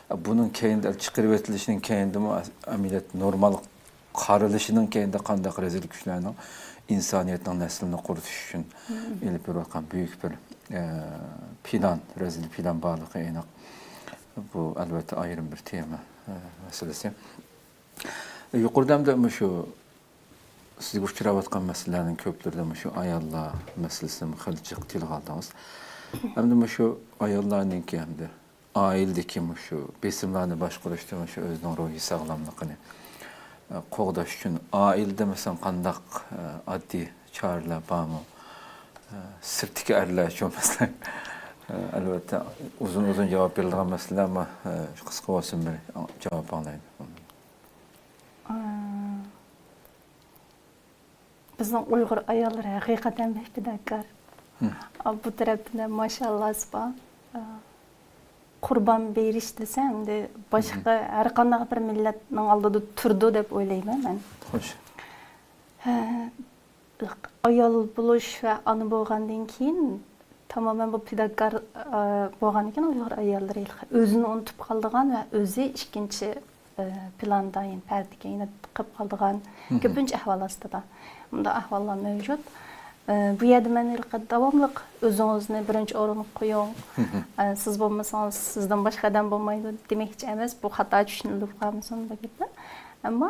بۇنىڭ كەينىدە، چىقىرىۋېتىلىشىنىڭ كەينىدىمۇ ئەمەلىيەتتە نورمال قارىلىشىنىڭ كەينىدە قانداق رەزىل كۈچلەرنىڭ ئىنسانىيەتنىڭ نەسلىنى قۇرۇتۇش ئۈچۈن ئېلىپ بېرىۋاتقان بۈيۈك بىر، ئە، پىلان، رەزىل پىلان بارلىقى ئېنىق. بۇ، ئەلۋەتتە، ئايرىم بىر تېما، ئە، مەسىلىسى. يۇقىرىدا ئەمدى مۇشۇ سىزگە ئۇچراۋاتقان مەسىلىلەرنىڭ كۆپلىرىدە مۇشۇ ئاياللار مەسىلىسىنى خېلى جىق تىلغا ئالدىڭىز. ئەمدى مۇشۇ ئاياللارنىڭكى ئەمدى ئائىلىدىكى مۇشۇ بېسىملارنى باشقۇرۇشتا مۇشۇ ئۆزىنىڭ روھىي ساغلاملىقىنى، ئە، قوغداش ئۈچۈن ئائىلىدە، مەسىلەن، قانداق، ئە، ئاددىي چارىلەر بارمۇ؟ ئە، سىرتتىكى ئەرلەرچۇ، مەسىلەن؟ ئە، ئەلۋەتتە، ئۇزۇن-ئۇزۇن جاۋاب بېرىلىدىغان مەسىلىلەر، ئەمما، ئە، قىسقا بولسۇن، بىر جاۋاب ئاڭلايلى. ئە، بىزنىڭ ئۇيغۇر ئاياللىرى ھەقىقەتەن بەك پىداكار. ئا، بۇ تەرەپتىن ماشاللاھسى بار. ئا، قۇربان بېرىش دېسە، ئەمدى باشقا ھەر قانداق بىر مىللەتنىڭ ئالدىدا تۇرىدۇ دەپ ئويلايمەن مەن. خوش. ھە، ئايال بولۇش ۋە ئانا بولغاندىن كېيىن تامامەن بۇ پىداكار، ئا، بولغاندىكىن ئۇيغۇر ئاياللىرى ئۆزىنى ئۇنتۇپ قالىدىغان ۋە ئۆزى ئىككىنچى، ئا، پىلاندا، يەنى پەردە كەينىدە قېلىپ قالىدىغان كۆپىنچە ئەھۋال ئاستىدا. بۇنداق ئەھۋاللار مەۋجۇت. ئا، بۇ يەردە مەن ھېلىقى داۋاملىق ئۆزىڭىزنى بىرىنچى ئورۇنغا قويۇڭ. ئا، سىز بولمىسىڭىز سىزدىن باشقا ئادەم بولمايدۇ دېمەكچى ئەمەس. بۇ خاتا چۈشىنىلىپ قالمىسۇن بۇ گەپلەر. ئەمما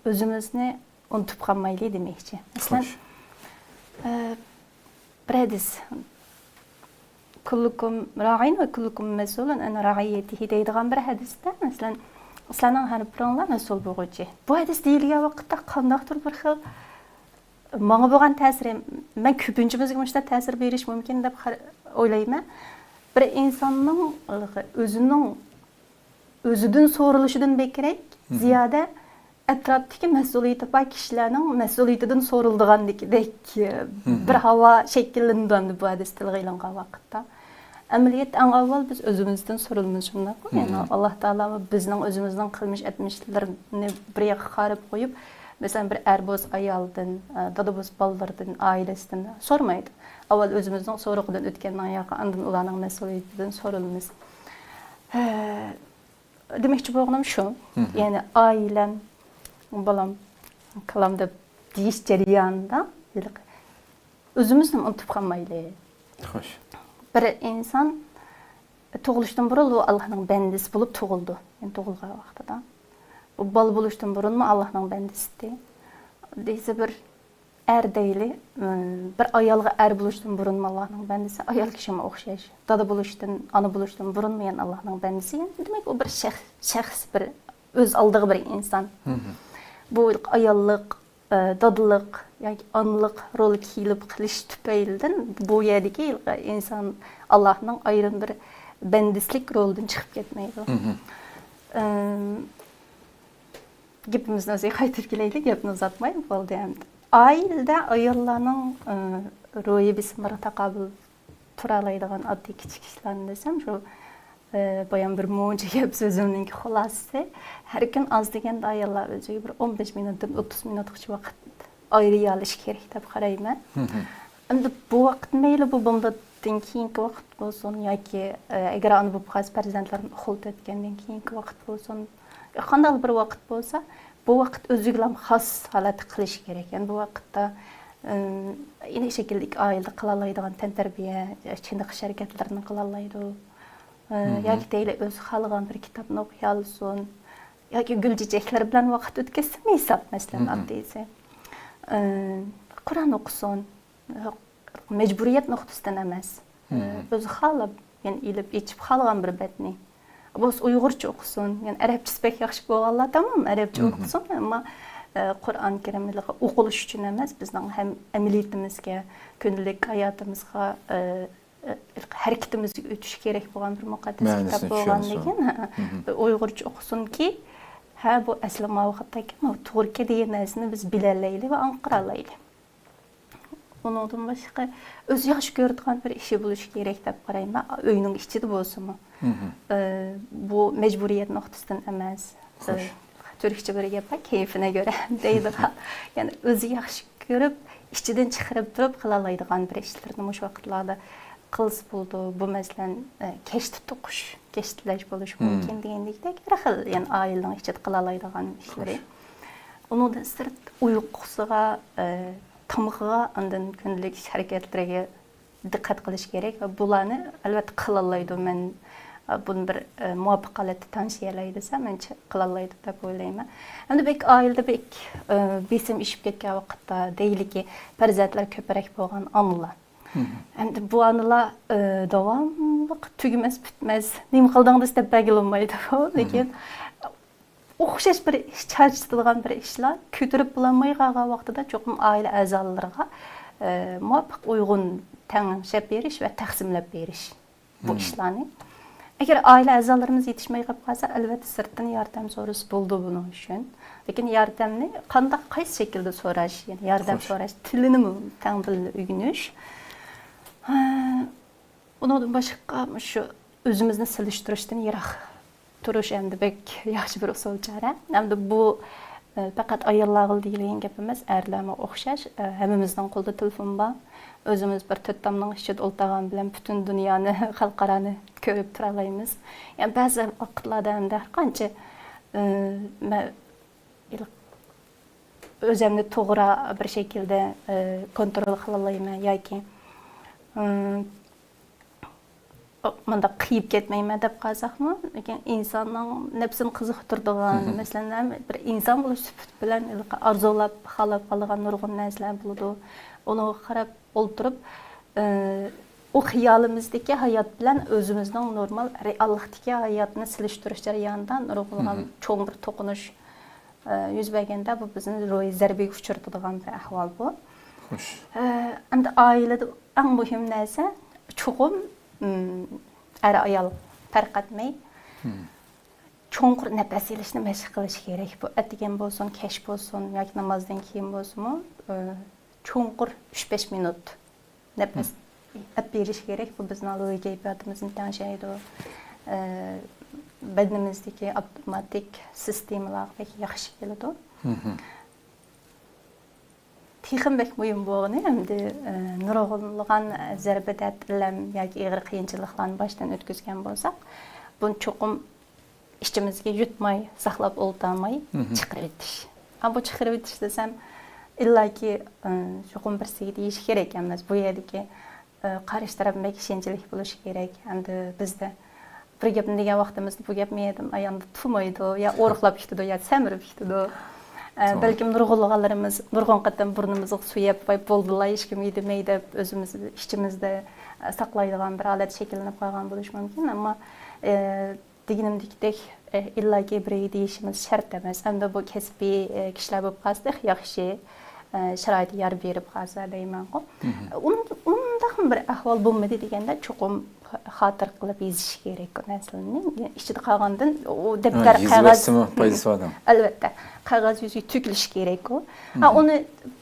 ئۆزىمىزنى ئۇنتۇپ قالمايلى دېمەكچى. مەسىلەن، خوش. ئە، بىر ھەدىس. كۇللۇكۇم راغىن ۋە كۇللۇكۇم مەسئۇلۇن ئەن رەئىييەتىھى دەيدىغان بىر ھەدىستە، مەسىلەن، سىلەرنىڭ ھەر بىرىڭلار مەسئۇل بولغۇچى. بۇ ھەدىس دېيىلگەن ۋاقىتتا قانداقتۇر بىر خىل ماڭا بولغان تەسىرى، مەن كۆپىنچىمىزگە مۇشۇنداق تەسىر بېرىشى مۇمكىن دەپ قار-، ئويلايمەن. بىر ئىنساننىڭ ئۆزىنىڭ ئۆزىدىن سورىلىشىدىن بەكرەك زىيادە ئەتراپتىكى مەسئۇلىيىتى بار كىشىلەرنىڭ مەسئۇلىيىتىدىن سورىلىدىغاندىكىدەك بىر ھاۋا شەكىللىنىدۇ ئەمدى بۇ ھەدىس تىلغا ئېلىنغان ۋاقىتتا. ئەمەلىيەتتە ئەڭ ئاۋۋال بىز ئۆزىمىزدىن سورىلىمىز، شۇنداققۇ؟ يەنى ئاللا تائالا بىزنىڭ ئۆزىمىزنىڭ قىلمىش ئەتمىشلىرىنى بىر ياققا قايرىپ قويۇپ، مەسىلەن، بىر ئەر بولسا ئايالدىن، ئە، دادا بولسا بالىلىرىدىن، ئائىلىسىدىن سورىمايدۇ. ئاۋۋال ئۆزىمىزنىڭ سورىقىدىن ئۆتكەندىن ياقى ئاندىن ئۇلارنىڭ مەسئۇلىيىتىدىن سورىلىمىز. ئە، دېمەكچى بولغىنىم شۇ، يەنى ئائىلەم، بالام، كالام دەپ دېيىش جەريانىدا ئۆزىمىزنى ئۇنتۇپ قالمايلى. خوش. بىر ئىنسان تۇغۇلۇشتىن بۇرۇن ئۇ ئاللاھنىڭ بەندىسى بولۇپ تۇغۇلىدۇ. يەنى تۇغۇلغان ۋاقتىدا. بۇ بالا بولۇشتىن بۇرۇنمۇ ئاللاھنىڭ بەندىسى ئىدى. دېسە بىر ئەر دەيلى، ئىم، بىر ئايالغا ئەر بولۇشتىن بۇرۇنمۇ ئاللاھنىڭ بەندىسى، ئايال كىشىمۇ ئوخشاش. دادا بولۇشتىن، ئانا بولۇشتىن بۇرۇنمۇ يەنە ئاللاھنىڭ بەندىسى. يەنى دېمەك، ئۇ بىر شەخس، شەخس بىر ئۆز ئالدىغا بىر ئىنسان. بۇ ئاياللىق، ئە، دادىلىق ياكى ئانىلىق رولى كېلىپ قېلىش تۈپەيلىدىن بۇ يەردىكى ئىنسان ئاللاھنىڭ ئايرىم بىر بەندىسىلىك رولىدىن چىقىپ كەتمەيدۇ. ئىم، گېپىمىزنى ئۆزىگە قايتۇرۇپ كېلەيلى، گەپنى ئۇزارتماي، بولدى ئەمدى. ئائىلىدە ئاياللارنىڭ، ئە، روھىي بېسىملىرىغا تاقابىل تۇرالايدىغان ئاددىي كىچىك ئىشلارنى دېسەم، شۇ، ئە، بايام بىر مۇنچە گەپ سۆزۈمنىڭكى خۇلاسىسى. ھەر كۈن ئاز دېگەندە ئاياللار ئۆزىگە بىر ئون بەش مىنۇتتىن ئوتتۇز مىنۇتقىچە ۋاقىت ئايرىيالىشى كېرەك دەپ قارايمەن. ئەمدى بۇ ۋاقىت مەيلى بۇ بۇندىن كېيىنكى ۋاقىت بولسۇن ياكى، ئە، ئەگەر ئانا بولۇپ قالسا پەرزەنتلىرىنى ئوقۇلدا ئۆتكەندىن كېيىنكى ۋاقىت بولسۇن، قانداقلا بىر ۋاقىت بولسا، بۇ ۋاقىت ئۆزىگىلا خاس ھالەتتە قىلىش كېرەك. يەنى بۇ ۋاقىتتا، ئىم، ئەينى شەكىلدىكى ئائىلىدە قىلالايدىغان تەنتەربىيە، چېنىقىش ھەرىكەتلىرىنى قىلالايدۇ. ئە، ياكى دەيلى ئۆزى خالىغان بىر كىتابنى ئوقۇيالىسۇن. ياكى گۈل چېچەكلەر بىلەن ۋاقىت ئۆتكۈزسىمۇ ھېساب، مەسىلەن، ئاددىيسى. ئە، قۇرئان ئوقۇسۇن. مەجبۇرىيەت نۇقتىسىدىن ئەمەس. ئۆزى خالاپ، يەنى ئېلىپ ئېچىپ خالىغان بىر بەتنى. بولسا ئۇيغۇرچە ئوقۇسۇن، يەنى ئەرەبچىسى بەك ياخشى بولغانلار تامام ئەرەبچە ئوقۇسۇن، ئەمما، ئە، قۇرئان كەرىملىقى ئوقۇلۇش ئۈچۈن ئەمەس، بىزنىڭ ھەم ئەمەلىيىتىمىزگە، كۈندىلىك ھاياتىمىزغا، ئە، ئە، ھەرىكىتىمىزگە ئۆتۈش كېرەك بولغان بىر مۇقەددەس كىتاب بولغاندىكىن، ھە، ھە، ئۇيغۇرچە ئوقۇسۇنكى، ھە، بۇ ئەسلى ما ۋاقىتتاكى، ما توغرىكەن دېگەن نەرسىنى بىز بىلەلەيلى ۋە ئاڭقىرالايلى. ئۇنىڭدىن باشقا ئۆزى ياخشى كۆرىدىغان بىر ئىشى بولۇشى كېرەك دەپ قارايمەن، ئۆينىڭ ئىچىدە بولسىمۇ. ئى، بۇ مەجبۇرىيەت نۇقتىسىدىن ئەمەس. ئى، تۈركچە بىر گەپ بار، كەيپىنە كۆرە دەيدىغان. يەنى ئۆزى ياخشى كۆرۈپ، ئىچىدىن چىقىرىپ تۇرۇپ قىلالايدىغان بىر ئىشلىرىنى مۇشۇ ۋاقىتلاردا قىلسا بولىدۇ. بۇ، مەسىلەن، ئى، كەشتە توقۇش، كەشتىلەش بولۇشى مۇمكىن دېگەندەك، ھەر خىل، يەنى ئائىلىنىڭ ئىچىدە قىلالايدىغان ئىشلىرى. ئۇنىڭدىن سىرت ئۇيقۇسىغا، ئى، تامىقىغا، ئاندىن كۈندىلىك ئىش ھەرىكەتلىرىگە دىققەت قىلىش كېرەك ۋە بۇلارنى ئەلۋەتتە قىلالايدۇ. مەن، ئە، بۇنى بىر، ئە، مۇۋاپىق ھالەتتە تەڭشىيەلەي دېسە، مەنچە قىلالايدۇ دەپ ئويلايمەن. ئەمدى بەك ئائىلىدە بەك، ئە، بېسىم ئېشىپ كەتكەن ۋاقىتتا، دەيلىكى، پەرزەنتلەر كۆپرەك بولغان ئانىلار. ئەمدى بۇ ئانىلار، ئە، داۋاملىق تۈگىمەس، پۈتمەس، نېمە قىلدىڭ دېسە دەپ بەرگىلى بولمايدۇ. لېكىن، ئوخشاش بىر ئىش، چارچىتىدىغان بىر ئىشلار كۆتۈرۈپ بولالماي قالغان ۋاقتىدا چوقۇم ئائىلە ئەزالىرىغا، ئە، مۇۋاپىق ئۇيغۇن تەڭشەپ بېرىش ۋە تەقسىملەپ بېرىش. بۇ ئىشلارنى. ئەگەر ئائىلە ئەزالىرىمىز يېتىشمەي قېلىپ قالسا، ئەلۋەتتە سىرتتىن ياردەم سورىسا بولىدۇ بۇنىڭ ئۈچۈن. لېكىن ياردەمنى قانداق، قايسى شەكىلدە سوراش، يەنى ياردەم سوراش تىلىنىمۇ تەڭ بىللە ئۆگىنىش. ھە، ئۇنىڭدىن باشقا، مۇشۇ ئۆزىمىزنى سېلىشتۇرۇشتىن يىراق تۇرۇش ئەمدى بەك ياخشى بىر ئۇسۇل چارە. ئەمدى بۇ، ئە، پەقەت ئاياللارغىلا دېيىلگەن گەپ ئەمەس، ئەرلەرمۇ ئوخشاش. ئە، ھەممىمىزنىڭ قولىدا تېلېفون بار. ئۆزىمىز بىر تۆت تامنىڭ ئىچىدە ئولتۇرغان بىلەن پۈتۈن دۇنيانى، خەلقئارانى كۆرۈپ تۇرالايمىز. يەنى بەزى ۋاقىتلاردا ئەمدى ھەر قانچە، ئە، مە-، ئۆزۈمنى توغرا بىر شەكىلدە، ئە، كونترول قىلالايمەن ياكى، ئە، مۇنداق قىيىپ كەتمەيمەن دەپ قالساقمۇ، لېكىن ئىنساننىڭ نەپسىنى قىزىقتۇرىدىغان، مەسىلەن، ھەم بىر ئىنسان بولۇش سۈپىتى بىلەن ھېلىقى ئارزۇلاپ، خالاپ قالىدىغان نۇرغۇن نەرسىلەر بولىدۇ. ئۇنىڭغا قاراپ ئولتۇرۇپ، ئى، ئۇ خىيالىمىزدىكى ھايات بىلەن ئۆزىمىزنىڭ نورمال رېئاللىقتىكى ھاياتنى سېلىشتۇرۇش جەريانىدا نۇرغۇنلىغان چوڭ بىر توقۇنۇش ئە، يۈز بەرگەندە، بۇ بىزنى روھىي زەربىگە ئۇچرىتىدىغان بىر ئەھۋال بۇ. خوش. ئە، ئەمدى ئائىلىدە ئەڭ مۇھىم نەرسە، چوقۇم، ئىم، ئەر-ئايال پەرق ئەتمەي، چوڭقۇر نەپەس ئېلىشنى مەشىق قىلىش كېرەك. بۇ ئەتىگەن بولسۇن، كەچ بولسۇن ياكى نامازدىن كېيىن بولسىمۇ، ئە، چوڭقۇر ئۈچ بەش مىنۇت نەپەس ئەپ بېرىش كېرەك. بۇ بىزنىڭ روھىي كەيپىياتىمىزنى تەڭشەيدۇ. ئە، بەدىنىمىزدىكى ئاپتوماتىك سىستېمىلارغا بەك ياخشى كېلىدۇ. تېخىمۇ بەك مۇھىم بولغىنى، ئەمدى، ئە، نۇرغۇنلىغان زەربە، دەرد، ئەلەم ياكى ئېغىر قىيىنچىلىقلارنى باشتىن ئۆتكۈزگەن بولساق، بۇنى چوقۇم ئىچىمىزگە يۇتماي، ساقلاپ ئولتۇرماي چىقىرىۋېتىش. ھا، بۇ چىقىرىۋېتىش دېسەم، ئىللاكى، ئە، چوقۇم بىرسىگە دېيىش كېرەك ئەمەس. بۇ يەردىكى ئە، قارشى تەرەپ بەك ئىشەنچلىك بولۇشى كېرەك. ئەمدى بىزدە بىر گەپنى دېگەن ۋاقتىمىزدا بۇ گەپنى يا ئاياندا تۇمايدۇ، يا ئورۇقلاپ كېتىدۇ، يا سەمرىپ كېتىدۇ. ئە، بەلكىم نۇرغۇنلىغانلىرىمىز نۇرغۇن قېتىم بۇرنىمىزغا سۇ يەپ، ۋاي بولدىلا، ھېچكىمگە دېمەي دەپ ئۆزىمىز ئىچىمىزدە، ئە، ساقلايدىغان بىر ھالەت شەكىللىنىپ قالغان بولۇشى مۇمكىن. ئەمما، ئە، دېگىنىمدەكتەك، ئە، ئىللاكى بىرىگە دېيىشىمىز شەرت ئەمەس. ئەمدى بۇ كەسپىي، ئە، كىشىلەر بولۇپ قالسا تېخى ياخشى، ئە، شارائىت يار بېرىپ قالسا دەيمەنغۇ. ئۇن-، ئۇنداقمۇ بىر ئەھۋال بولمىدى دېگەندە، چوقۇم خاتىرە قىلىپ يېزىش كېرەك ئۇ نەرسىلەرنى. ئىچىدە قالغاندىن ئۇ دەپتەر، قەغەز، يېزىۋەتسىمۇ پايدىسى بار دەڭ. ئەلۋەتتە، قەغەز يۈزىگە تۆكۈلۈشى كېرەك ئۇ. ھا، ئۇنى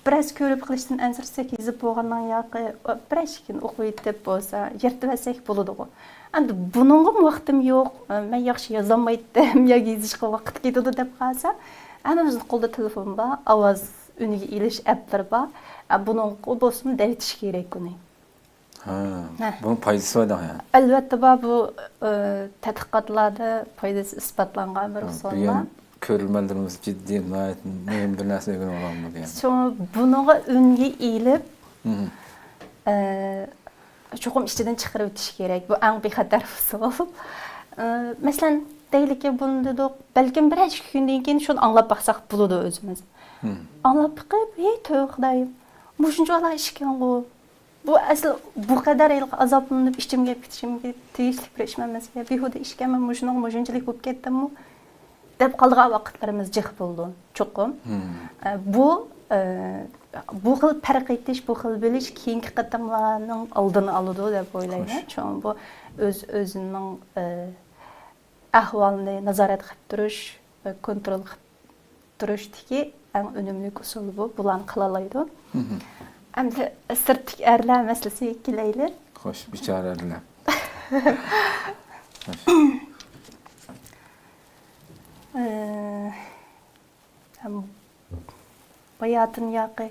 بىرەرسى كۆرۈپ قېلىشتىن ئەنسىرىسەك، يېزىپ بولغاندىن ياقى، بىرەر ئىككىنى ئوقۇۋېتىپ بولسا، يىرتىۋەتسەك بولىدىغۇ. ئەمدى بۇنىڭغىمۇ ۋاقتىم يوق، مەن ياخشى يازالمايتتىم ياكى يېزىشقا ۋاقىت كېتىدۇ دەپ قالسا، ھەممىمىزنىڭ قولىدا تېلېفون بار، ئاۋاز ئۈنگە ئېلىش ئەپلىرى بار. بۇنىڭغا بولسىمۇ دەۋېتىش كېرەك ئۇنى. ھە، بۇنىڭ پايدىسى بار دەڭ يا. ئەلۋەتتە بار، بۇ، ئە، تەتقىقاتلاردا پايدىسى ئىسپاتلانغان بىر ئۇسۇللار. بۈگۈن كۆرۈرمەنلىرىمىز جىددىي، ناھايىتى مۇھىم بىر نەرسىنى ئۆگىنىۋالغان بولدى يەنى. شۇڭا بۇنىڭغا ئۈنگە ئېلىپ، ئە، چوقۇم ئىچىدىن چىقىرىۋېتىش كېرەك. بۇ ئەڭ بىخەتەر ئۇسۇل. ئە، مەسىلەن، دەيلىكى، بۇنى دېدۇق، بەلكىم بىر نەچچە كۈندىن كېيىن شۇنى ئاڭلاپ باقساق بولىدۇ ئۆزىمىز. ئاڭلاپ بېقىپ، ھەي، تۆۋە خۇدايىم، مۇشۇنچىۋالا ئىش ئىكەنغۇ. بۇ ئەسلى بۇ قەدەر ھېلىقى ئازابلىنىپ ئىچىمگە كېتىشىمگە تېگىشلىك بىر ئىش ئەمەسكەن. بىھۇدە ئىشكەن، مەن مۇشۇنىڭغا مۇشۇنچىلىك بولۇپ كەتتىممۇ دەپ قالىدىغان ۋاقىتلىرىمىز جىق بولىدۇ، چوقۇم. ئە، بۇ، ئە، بۇ خىل پەرق ئېتىش، بۇ خىل بىلىش كېيىنكى قېتىملارنىڭ ئالدىنى ئالىدۇ دەپ ئويلايمەن. شۇڭا بۇ ئۆز-ئۆزىنىڭ، ئە، ئەھۋالىنى نازارەت قىلىپ تۇرۇش، ئە، كونترول قىلىپ تۇرۇشتىكى ئەڭ ئۈنۈملۈك ئۇسۇل بۇ. بۇلارنى قىلالايدۇ. ئەمدى سىرتتىكى ئەرلەر مەسىلىسىگە كېلەيلى. خوش، بىچارە ئەرلەر. خوش. ئە، ھەم باياتىن ياقى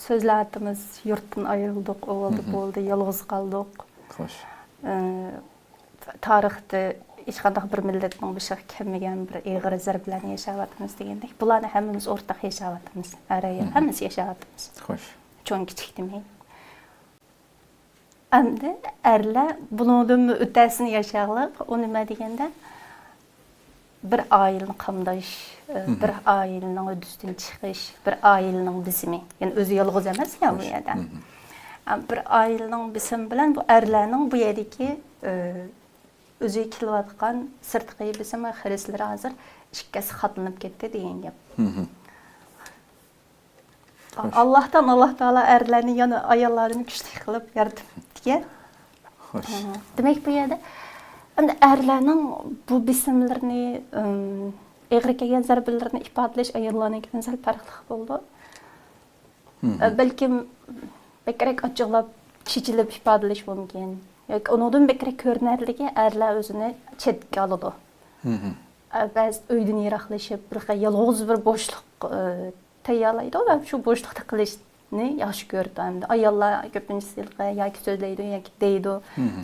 سۆزلەۋاتىمىز، يۇرتتىن ئايرىلدۇق، ئۇ بولدى، بۇ بولدى، يالغۇز قالدۇق. خوش. ئە، تارىختا ھېچقانداق بىر مىللەتنىڭ بېشىغا كەلمىگەن بىر ئېغىر زەربىلەرنى ياشاۋاتىمىز دېگەندەك، بۇلارنى ھەممىمىز ئورتاق ياشاۋاتىمىز. ئەر-ئايال ھەممىسى ياشاۋاتىمىز. خوش. چوڭ-كىچىك دېمەي. ئەمدى ئەرلەر بۇنىڭدىنمۇ ئۆتەسىنى ياشاغلىق. ئۇ نېمە دېگەندە، بىر ئائىلىنى قامداش، ئە، بىر ئائىلىنىڭ ھۆددىسىدىن چىقىش، بىر ئائىلىنىڭ بېسىمى. يەنى ئۆزى يالغۇز ئەمەس يا بۇ يەردە. ئە، بىر ئائىلىنىڭ بېسىمى بىلەن بۇ ئەرلەرنىڭ بۇ يەردىكى، ئە، ئۆزىگە كېلىۋاتقان سىرتقى بېسىم ۋە خىرىسلىرى ھازىر ئىككى ھەسسە قاتلىنىپ كەتتى دېگەن گەپ. ئاللاھتان، ئاللاھ تائالا ئەرلەرنى يەنە ئاياللاردىن كۈچلۈك قىلىپ يارىتىپتىكەن. خوش. دېمەك، بۇ يەردە ئەمدى ئەرلەرنىڭ بۇ بېسىملىرىنى، ئىم، ئېغىر كەلگەن زەربىلىرىنى ئىپادىلەش ئاياللارنىڭكىدىن سەل پەرقلىق بولىدۇ. ئە، بەلكىم بەكرەك ئاچچىقلاپ، چېچىلىپ ئىپادىلىشى مۇمكىن. ياكى ئۇنىڭدىن بەكرەك كۆرۈنەرلىكى، ئەرلەر ئۆزىنى چەتكە ئالىدۇ. ئە، بەزى ئۆيدىن يىراقلىشىپ، بىر خىل يالغۇز بىر بوشلۇق، ئە، تەييارلايدۇ ۋە شۇ بوشلۇقتا قىلىشنى ياخشى كۆرىدۇ. ئەمدى ئاياللار كۆپىنچىسى ھېلىقى ياكى سۆزلەيدۇ، ياكى دەيدۇ،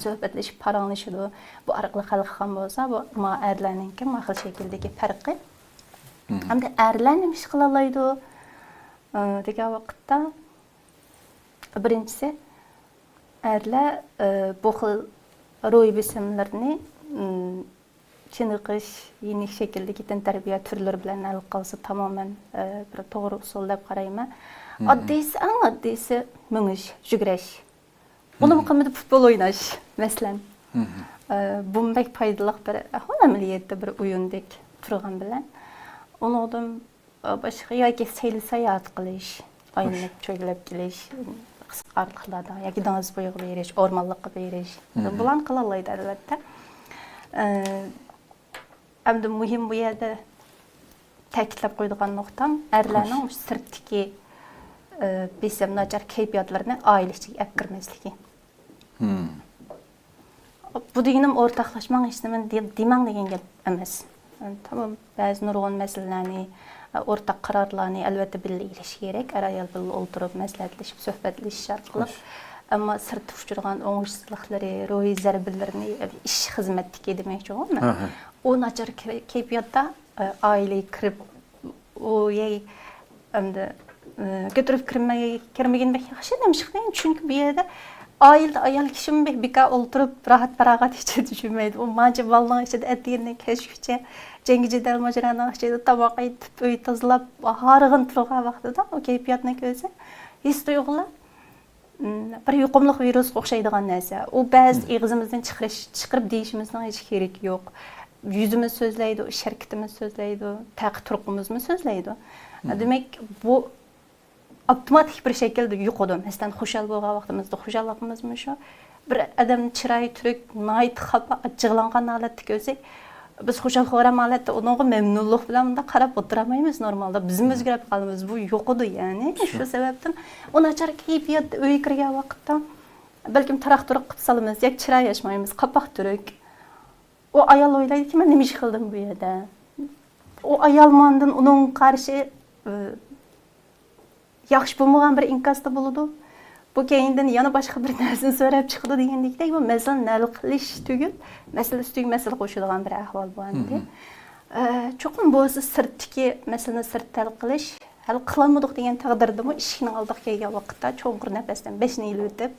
سۆھبەتلىشىپ، پاراڭلىشىدۇ. بۇ ئارقىلىق ھەل قىلغان بولسا، بۇ ما ئەرلەرنىڭكى ما خىل شەكىلدىكى پەرقى. ئەمدى ئەرلەر نېمە ئىش قىلالايدۇ، ئە، دېگەن ۋاقىتتا، بىرىنچىسى، ئەرلەر، ئە، بۇ خىل روھىي بېسىملىرىنى، ئىم، چېنىقىش، يېنىك شەكىلدىكى تەنتەربىيە تۈرلىرى بىلەن ھەل قىلسا تامامەن، ئە، بىر توغرا ئۇسۇل دەپ قارايمەن. ئاددىيسى، ئەڭ ئاددىيسى مېڭىش، يۈگۈرۈش. ئۇنىمۇ قىلمىدى پۇتبول ئويناش، مەسىلەن. ئە، بۇمۇ بەك پايدىلىق بىر ئەھۋال ئەمەلىيەتتە بىر ئويۇندەك تۇرغان بىلەن. ئۇنىڭدىن باشقا ياكى سەيلە ساياھەت قىلىش، ئايلىنىپ چۆگىلەپ كېلىش، قىسقا ئارىلىقلاردا ياكى دېڭىز بويىغا بېرىش، ئورمانلىققا بېرىش، بۇلارنى قىلالايدۇ، ئەلۋەتتە. ئە، ئەمدى مۇھىم بۇ يەردە تەكىتلەپ قويىدىغان نۇقتام، ئەرلەرنىڭ سىرتتىكى، ئە، بېسىم، ناچار كەيپىياتلىرىنى ئائىلە ئىچىگە ئەپ كىرمەسلىكى. بۇ دېگىنىم ئورتاقلاشماڭ، ھېچنېمىنى دېمەڭ دېگەن گەپ ئەمەس. تامام، بەزى نۇرغۇن مەسىلىلەرنى، ئورتاق قارارلارنى ئەلۋەتتە بىللە ئېلىش كېرەك. ئەر-ئايال بىللە ئولتۇرۇپ، مەسلىھەتلىشىپ، سۆھبەتلىشىش ئارقىلىق. ئەمما سىرتتا ئۇچرىغان ئوڭۇشسىزلىقلىرى، روھىي زەربىلىرىنى، ئىش خىزمەتتىكى دېمەكچى، ئۇ ناچار كەيپىياتتا، ئائىلىگە كىرىپ، ئۇ يەي ئەمدى، ئى، كۆتۈرۈپ كىرمەي-، كىرمىگىنى بەك ياخشى. نېمىشقا دېگەن، چۈنكى بۇ يەردە ئائىلىدە ئايال كىشىمۇ بەك بىكار ئولتۇرۇپ، راھەت-پاراغەت ھېچ چۈشۈنمەيدۇ. ئۇ مانچە بالىنىڭ ئىچىدە ئەتىگەندىن كەچكىچە جەڭگى-جېدەل ماجىرانىڭ ئىچىدە تاماق ئېتىپ، ئۆي تازىلاپ، ھارغىن تۇرغان ۋاقتىدا ئۇ كەيپىياتنى كۆرسە، ھېس-تۇيغۇلار، ئىم، بىر يۇقۇملۇق ۋىرۇسقا ئوخشايدىغان نەرسە. ئۇ بەزىدە ئېغىزىمىزدىن چىقىرىش، چىقىرىپ دېيىشىمىزنىڭ ھېچ كېرىكى يوق. يۈزىمىز سۆزلەيدۇ، ئىش ھەرىكىتىمىز سۆزلەيدۇ، تەقى-تۇرقىمىزمۇ سۆزلەيدۇ. دېمەك، بۇ ئاپتوماتىك بىر شەكىلدە يۇقىدۇ. مەسىلەن، خۇشال بولغان ۋاقتىمىزدا خۇشاللىقىمىزمۇ شۇ. بىر ئادەمنىڭ چىرايى تۈرۈك، ناھايىتى خاپا، جىغلانغان ھالەتتە كۆرسەك، بىز خۇشال-خۇرام ھالەتتە ئۇنىڭغا مەمنۇنلۇق بىلەن مۇنداق قاراپ ئولتۇرالمايمىز نورمالدا. بىزمۇ ئۆزگىرىپ قالىمىز. بۇ يۇقىدۇ، يەنى شۇ سەۋەبتىن ئۇ ناچار كەيپىياتتا ئۆيگە كىرگەن ۋاقىتتا بەلكىم تاراق-تۇرۇق قىلىپ سالىمىز ياكى چىراي ئاچمايمىز، قاپاق تۈرۈك. ئۇ ئايال ئويلايدۇكى، مەن نېمە ئىش قىلدىم بۇ يەردە؟ ئۇ ئايال ماندىن ئۇنىڭغا قارشى، ئى، ياخشى بولمىغان بىر ئىنكاستا بولىدۇ. بۇ كەينىدىن يەنە باشقا بىر نەرسىنى سۆرەپ چىقىدۇ دېگەندەكتەك، بۇ مەسىلىنى ھەل قىلىش تۈگۈل، مەسىلە ئۈستىگە مەسىلە قوشىدىغان بىر ئەھۋال بۇ ئەمدى. ئە، چوقۇم بولسا سىرتتىكى مەسىلىنى سىرتتا ھەل قىلىش، ھەل قىلالمىدۇق دېگەن تەقدىردىمۇ ئىشىكنىڭ ئالدىغا كەلگەن ۋاقىتتا چوڭقۇر نەپەستىن بېشىنى ئېلىۋېتىپ،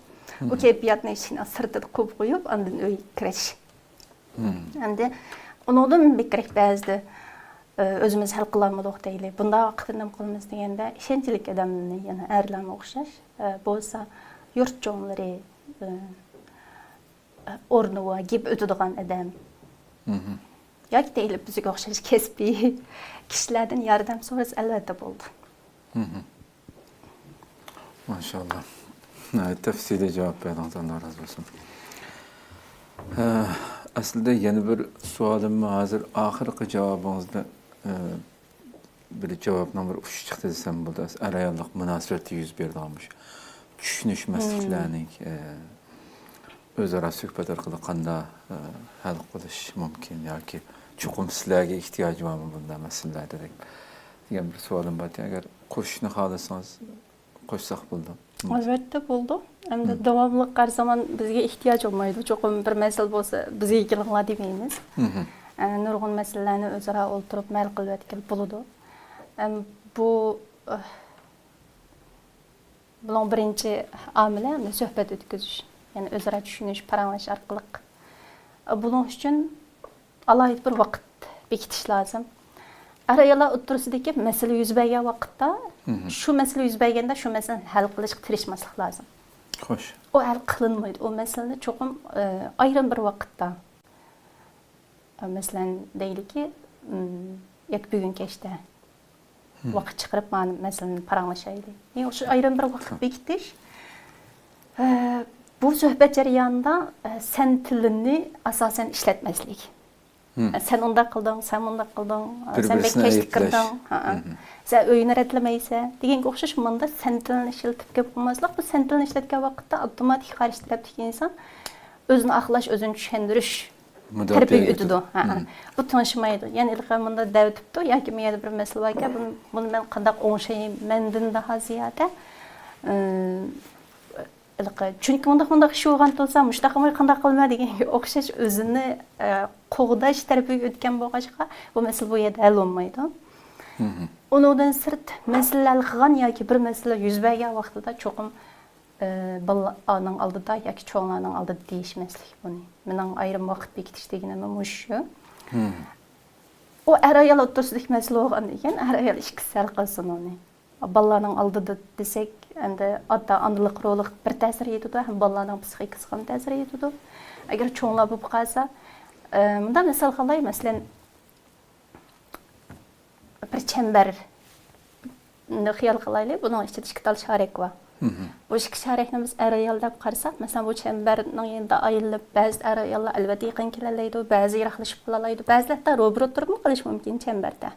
ئۇ كەيپىياتنى ئىشىكنىڭ سىرتىدا قويۇپ قويۇپ، ئاندىن ئۆيگە كىرىش. ئەمدى ئۇنىڭدىن بەكرەك بەزىدە، ئە، ئۆزىمىز ھەل قىلالمىدۇق دەيلى. بۇنداق ۋاقىتتا نېمە قىلىمىز دېگەندە، ئىشەنچلىك ئادەمنى، يەنە ئەرلەرمۇ ئوخشاش، ئە، بولسا يۇرت چوڭلىرى، ئە، ئورنى بار، گېپى ئۆتىدىغان ئادەم. ياكى دەيلى بىزگە ئوخشاش كەسپىي كىشىلەردىن ياردەم سورىسا ئەلۋەتتە بولىدۇ. ماشائاللا. ناھايىتى تەپسىلىي جاۋاب بەردىڭىز، ئاللا رازى بولسۇن. ھە، ئەسلىدە يەنە بىر سوئالىم، ھازىر ئاخىرقى جاۋابىڭىزدا، ئە، بىر جاۋابنىڭ بىر ئۇچى چىقتى دېسەم بولىدۇ. ئەر-ئاياللىق مۇناسىۋەتتە يۈز بېرىدىغان مۇشۇ چۈشىنىشمەسلىكلەرنى، ئە، ئۆزئارا سۆھبەت ئارقىلىق قانداق، ئە، ھەل قىلىش مۇمكىن ياكى چوقۇم سىلەرگە ئېھتىياجى بارمۇ بۇنداق مەسىلىلەردە دەپ دېگەن بىر سوئالىم بار ئىكەن. ئەگەر قوشۇشنى خالىسىڭىز، قوشساق بولىدۇ. ئەلۋەتتە بولىدۇ. ئەمدى داۋاملىق ھەر زامان بىزگە ئېھتىياج بولمايدۇ. چوقۇم بىر مەسىلە بولسا، بىزگە كېلىڭلار دېمەيمىز. ئە، نۇرغۇن مەسىلىلەرنى ئۆزئارا ئولتۇرۇپ ھەل قىلىۋەتكىلى بولىدۇ. ئەم، بۇ، ئە، بۇنىڭ بىرىنچى ئامىلى ئەمدى سۆھبەت ئۆتكۈزۈش. يەنى ئۆزئارا چۈشىنىش، پاراڭلىشىش ئارقىلىق. ئە، بۇنىڭ ئۈچۈن ئالاھىدە بىر ۋاقىت بېكىتىش لازىم. ئەر-ئاياللار ئوتتۇرىسىدىكى مەسىلە يۈز بەرگەن ۋاقىتتا، شۇ مەسىلە يۈز بەرگەندە شۇ مەسىلىنى ھەل قىلىشقا تىرىشماسلىق لازىم. خوش. ئۇ ھەل قىلىنمايدۇ. ئۇ مەسىلىنى چوقۇم، ئە، ئايرىم بىر ۋاقىتتا، ئە، مەسىلەن، دەيلىكى، ئىم، ياكى بۈگۈن كەچتە ۋاقىت چىقىرىپ، مانا مەسىلىنى پاراڭلىشايلى. يەنى شۇ ئايرىم بىر ۋاقىت بېكىتىش. ئە، بۇ سۆھبەت جەريانىدا، ئە، سەن تىلىنى ئاساسەن ئىشلەتمەسلىك. سەن ئۇنداق قىلدىڭ، سەن مۇنداق قىلدىڭ، سەن بەك كەچتە كىردىڭ، سەن ئۆينى رەتلىمەيسەن دېگەنگە ئوخشاش، مۇنداق سەن تىلىنى ئىشلىتىپ گەپ قىلماسلىق. بۇ سەن تىلىنى ئىشلەتكەن ۋاقىتتا ئاپتوماتىك قارشى تەرەپتىكى ئىنسان ئۆزىنى ئاقلاش، ئۆزىنى چۈشەندۈرۈش تەرىپىگە ئۆتىدۇ. بۇ تىڭشىمايدۇ. يەنى ھېلىقى مۇنداق دەۋېتىپتۇ ياكى مۇ يەردە بىر مەسىلە باركەن، بۇنى، بۇنى مەن قانداق ئوڭشايمەندىن داھا زىيادە، ئىم، ھېلىقى، چۈنكى مۇنداق، مۇنداق ئىش بولغان تۇرسا، مۇشۇنداق قىلماي قانداق قىلىمەن دېگەنگە ئوخشاش ئۆزىنى، ئە، قوغداش تەرىپىگە ئۆتكەن بولغاچقا، بۇ مەسىلە بۇ يەردە ھەل بولمايدۇ. ئۇنىڭدىن سىرت، مەسىلە ھەل قىلغان ياكى بىر مەسىلە يۈز بەرگەن ۋاقتىدا چوقۇم، ئە، بالىلارنىڭ ئالدىدا ياكى چوڭلارنىڭ ئالدىدا دېيىشمەسلىك بۇنى. مېنىڭ ئايرىم ۋاقىت بېكىتىش دېگىنىم مۇشۇ. ئۇ ئەر-ئايال ئوتتۇرىسىدىكى مەسىلە بولغاندىن كېيىن، ئەر-ئايال ئىككىسى ھەل قىلسۇن ئۇنى. بالىلارنىڭ ئالدىدا دېسەك، ئەمدى ئاتا-ئانىلىق رولىغا بىر تەسىر يېتىدۇ، ھەم بالىلارنىڭ پسىخىكىسىغا ھەم تەسىر يېتىدۇ. ئەگەر چوڭلار بولۇپ قالسا، ئە، مۇنداق مىسال قىلاي، مەسىلەن، بىر چەمبەرنى خىيال قىلايلى، بۇنىڭ ئىچىدە ئىككى تال شارەك بار. بۇ ئىككى شارەكنى بىز ئەر-ئايال دەپ قارىساق، مەسىلەن، بۇ چەمبەرنىڭ يېنىدا ئايلىنىپ، بەزىدە ئەر-ئاياللار ئەلۋەتتە يېقىن كېلەلەيدۇ، بەزىدە يىراقلىشىپ قالالايدۇ، بەزىدە ھەتتا روبىرو تۇرۇپمۇ قېلىشى مۇمكىن چەمبەردە.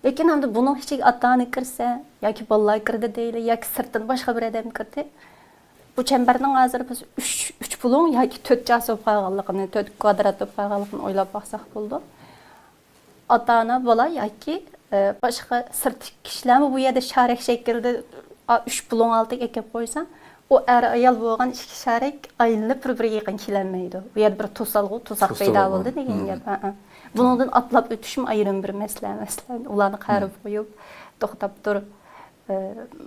لېكىن ئەمدى بۇنىڭ ئىچىگە ئاتا-ئانا كىرسە ياكى بالىلار كىردى دەيلى، ياكى سىرتتىن باشقا بىر ئادەم كىردى، بۇ چەمبەرنىڭ ھازىر بىز ئۈچ، ئۈچ بۇلۇڭ ياكى تۆت چاسا بولۇپ قالغانلىقىنى، تۆت كۋادرات بولۇپ قالغانلىقىنى ئويلاپ باقساق بولىدۇ. ئاتا-ئانا، بالا ياكى، ئە، باشقا سىرتتىكى كىشىلەرمۇ بۇ يەردە شارەك شەكلىدە، ئا، ئۈچ بۇلۇڭ ئالدىغا ئەكەپ قويسا، ئۇ ئەر-ئايال بولغان ئىككى شارەك ئايلىنىپ بىر-بىرىگە يېقىن كېلەلمەيدۇ. بۇ يەردە بىر توسالغۇ، تۇزاق توسالغۇ پەيدا بولدى دېگەن گەپ. ھە، ھە. بۇنىڭدىن ئاتلاپ ئۆتۈشمۇ ئايرىم بىر مەسىلە، مەسىلەن. ئۇلارنى قايرىپ قويۇپ، توختاپ تۇر، ئە،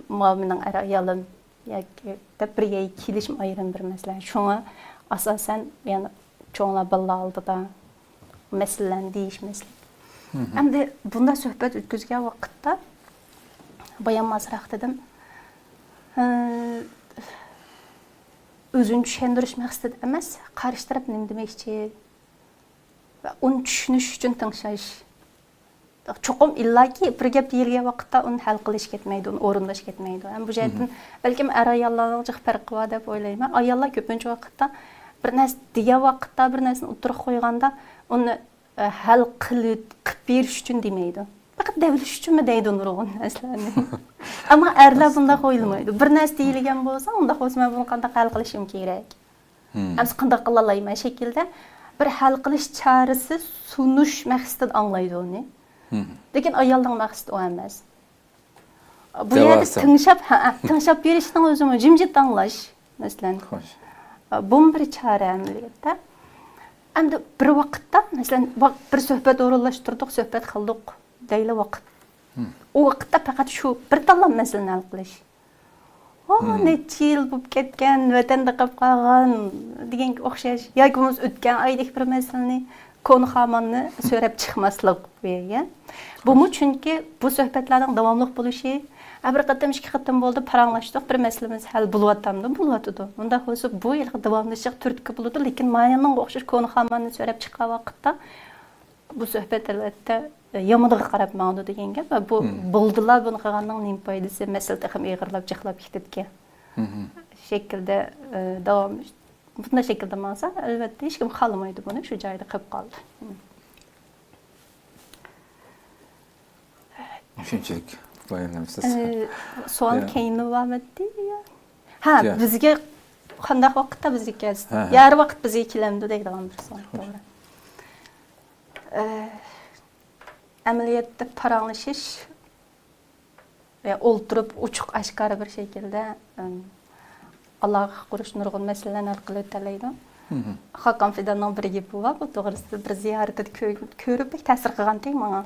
ماۋۇ مېنىڭ ئەر-ئايالىم ياكى دەپ بىر يەرگە كېلىشمۇ ئايرىم بىر مەسىلە. شۇڭا ئاساسەن، يەنە چوڭلار بالىلار ئالدىدا مەسىلىلەرنى دېيىش مەسىلە. ئەمدى بۇنداق سۆھبەت ئۆتكۈزگەن ۋاقىتتا بايام ئازراق دېدىم، ئى، ئۆزىنى چۈشەندۈرۈش مەقسىتىدە ئەمەس، قارشى تەرەپ نېمە دېمەكچى، ۋە ئۇنى چۈشىنىش ئۈچۈن تىڭشاش. چوقۇم ئىللاكى بىر گەپ دېيىلگەن ۋاقىتتا ئۇنى ھەل قىلىش كەتمەيدۇ، ئۇنى ئورۇنداش كەتمەيدۇ. ھەم بۇ جەھەتتىن بەلكىم ئەر-ئاياللارنىڭ جىق پەرقى بار دەپ ئويلايمەن. ئاياللار كۆپىنچە ۋاقىتتا بىر نەرسە دېگەن ۋاقىتتا، بىر نەرسىنى ئوتتۇرىغا قويغاندا، ئۇنى، ئە، ھەل قىلىپ، قىلىپ بېرىش ئۈچۈن دېمەيدۇ. پەقەت دەۋېلىش ئۈچۈنمۇ دەيدۇ نۇرغۇن نەرسىلەرنى. ئەمما ئەرلەر بۇنداق ئويلىمايدۇ. بىر نەرسە دېيىلگەن بولسا، ئۇنداق بولسا مەن بۇنى قانداق ھەل قىلىشىم كېرەك؟ ئەمسە قانداق قىلالايمەن شەكىلدە بىر ھەل قىلىش چارىسى سۇنۇش مەقسىتىدە ئاڭلايدۇ ئۇنى. لېكىن ئايالنىڭ مەقسىتى ئۇ ئەمەس. بۇ يەردە دەۋاسا. تىڭشاپ، ھە، تىڭشاپ بېرىشنىڭ ئۆزىمۇ جىمجىت ئاڭلاش، مەسىلەن. خوش. بۇمۇ بىر چارە ئەمەلىيەتتە. ئەمدى بىر ۋاقىتتا، مەسىلەن، ۋاق-، بىر سۆھبەت ئورۇنلاشتۇردۇق، سۆھبەت قىلدۇق دەيلى ۋاقىت. ئۇ ۋاقىتتا پەقەت شۇ بىر تاللا مەسىلىنى ھەل قىلىش. ئوھ، نەچچە يىل بولۇپ كەتكەن، ۋەتەندە قېلىپ قالغان دېگەنگە ئوخشاش. ياكى بولمىسا ئۆتكەن ئايدىكى بىر مەسىلىنى، كونا خاماننى سۆرەپ چىقماسلىق بۇ يەرگە. بۇمۇ چۈنكى بۇ سۆھبەتلەرنىڭ داۋاملىق بولۇشى، ھە، بىر قېتىم، ئىككى قېتىم بولدى، پاراڭلاشتۇق، بىر مەسىلىمىز ھەل بولۇۋاتامدۇ؟ بولۇۋاتىدۇ. مۇنداق بولسا بۇ ھېلىقى داۋاملىشىشىغا تۈرتكە بولىدۇ، لېكىن مايىنىڭغا ئوخشاش كونا خاماننى سۆرەپ چىققان ۋاقىتتا، بۇ سۆھبەت، ئەلۋەتتە، يامىنىغا قاراپ ماڭىدۇ دېگەن گەپ. ۋە بۇ بولدىلا، بۇنى قىلغاننىڭ نېمە پايدىسى؟ مەسىلە تېخىمۇ ئېغىرلاپ، جىقلاپ كېتىدىكەن. شەكىلدە، ئە، داۋام، بۇنداق شەكىلدە ماڭسا، ئەلۋەتتە، ھېچكىم خالىمايدۇ بۇنى، شۇ جايىدا قېلىپ قالدى. شۇنچىلىك بايانلامسىز. ئە، سوئال كەينىمۇ بارمىدى؟ ھە، بىزگە قانداق ۋاقىتتا بىزگە كەلسۇن؟ ھە، ھە. يا ھەر ۋاقىت بىزگە كېلەمدۇ دەيدىغان بىر سوئال. توغرا. ئە، ئەمەلىيەتتە پاراڭلىشىش، ئە، ئولتۇرۇپ ئوچۇق ئاشكارا بىر شەكىلدە، ئەم، ئالاقە قۇرۇش، نۇرغۇن مەسىلىلەرنى ھەل قىلىۋېتەلەيدۇ. خاقان فىداننىڭ بىر گېپى بار، بۇ توغرىسىدا بىر زىيارىتىدە كۆ-، كۆرۈپ بەك تەسىر قىلغانتى ماڭا.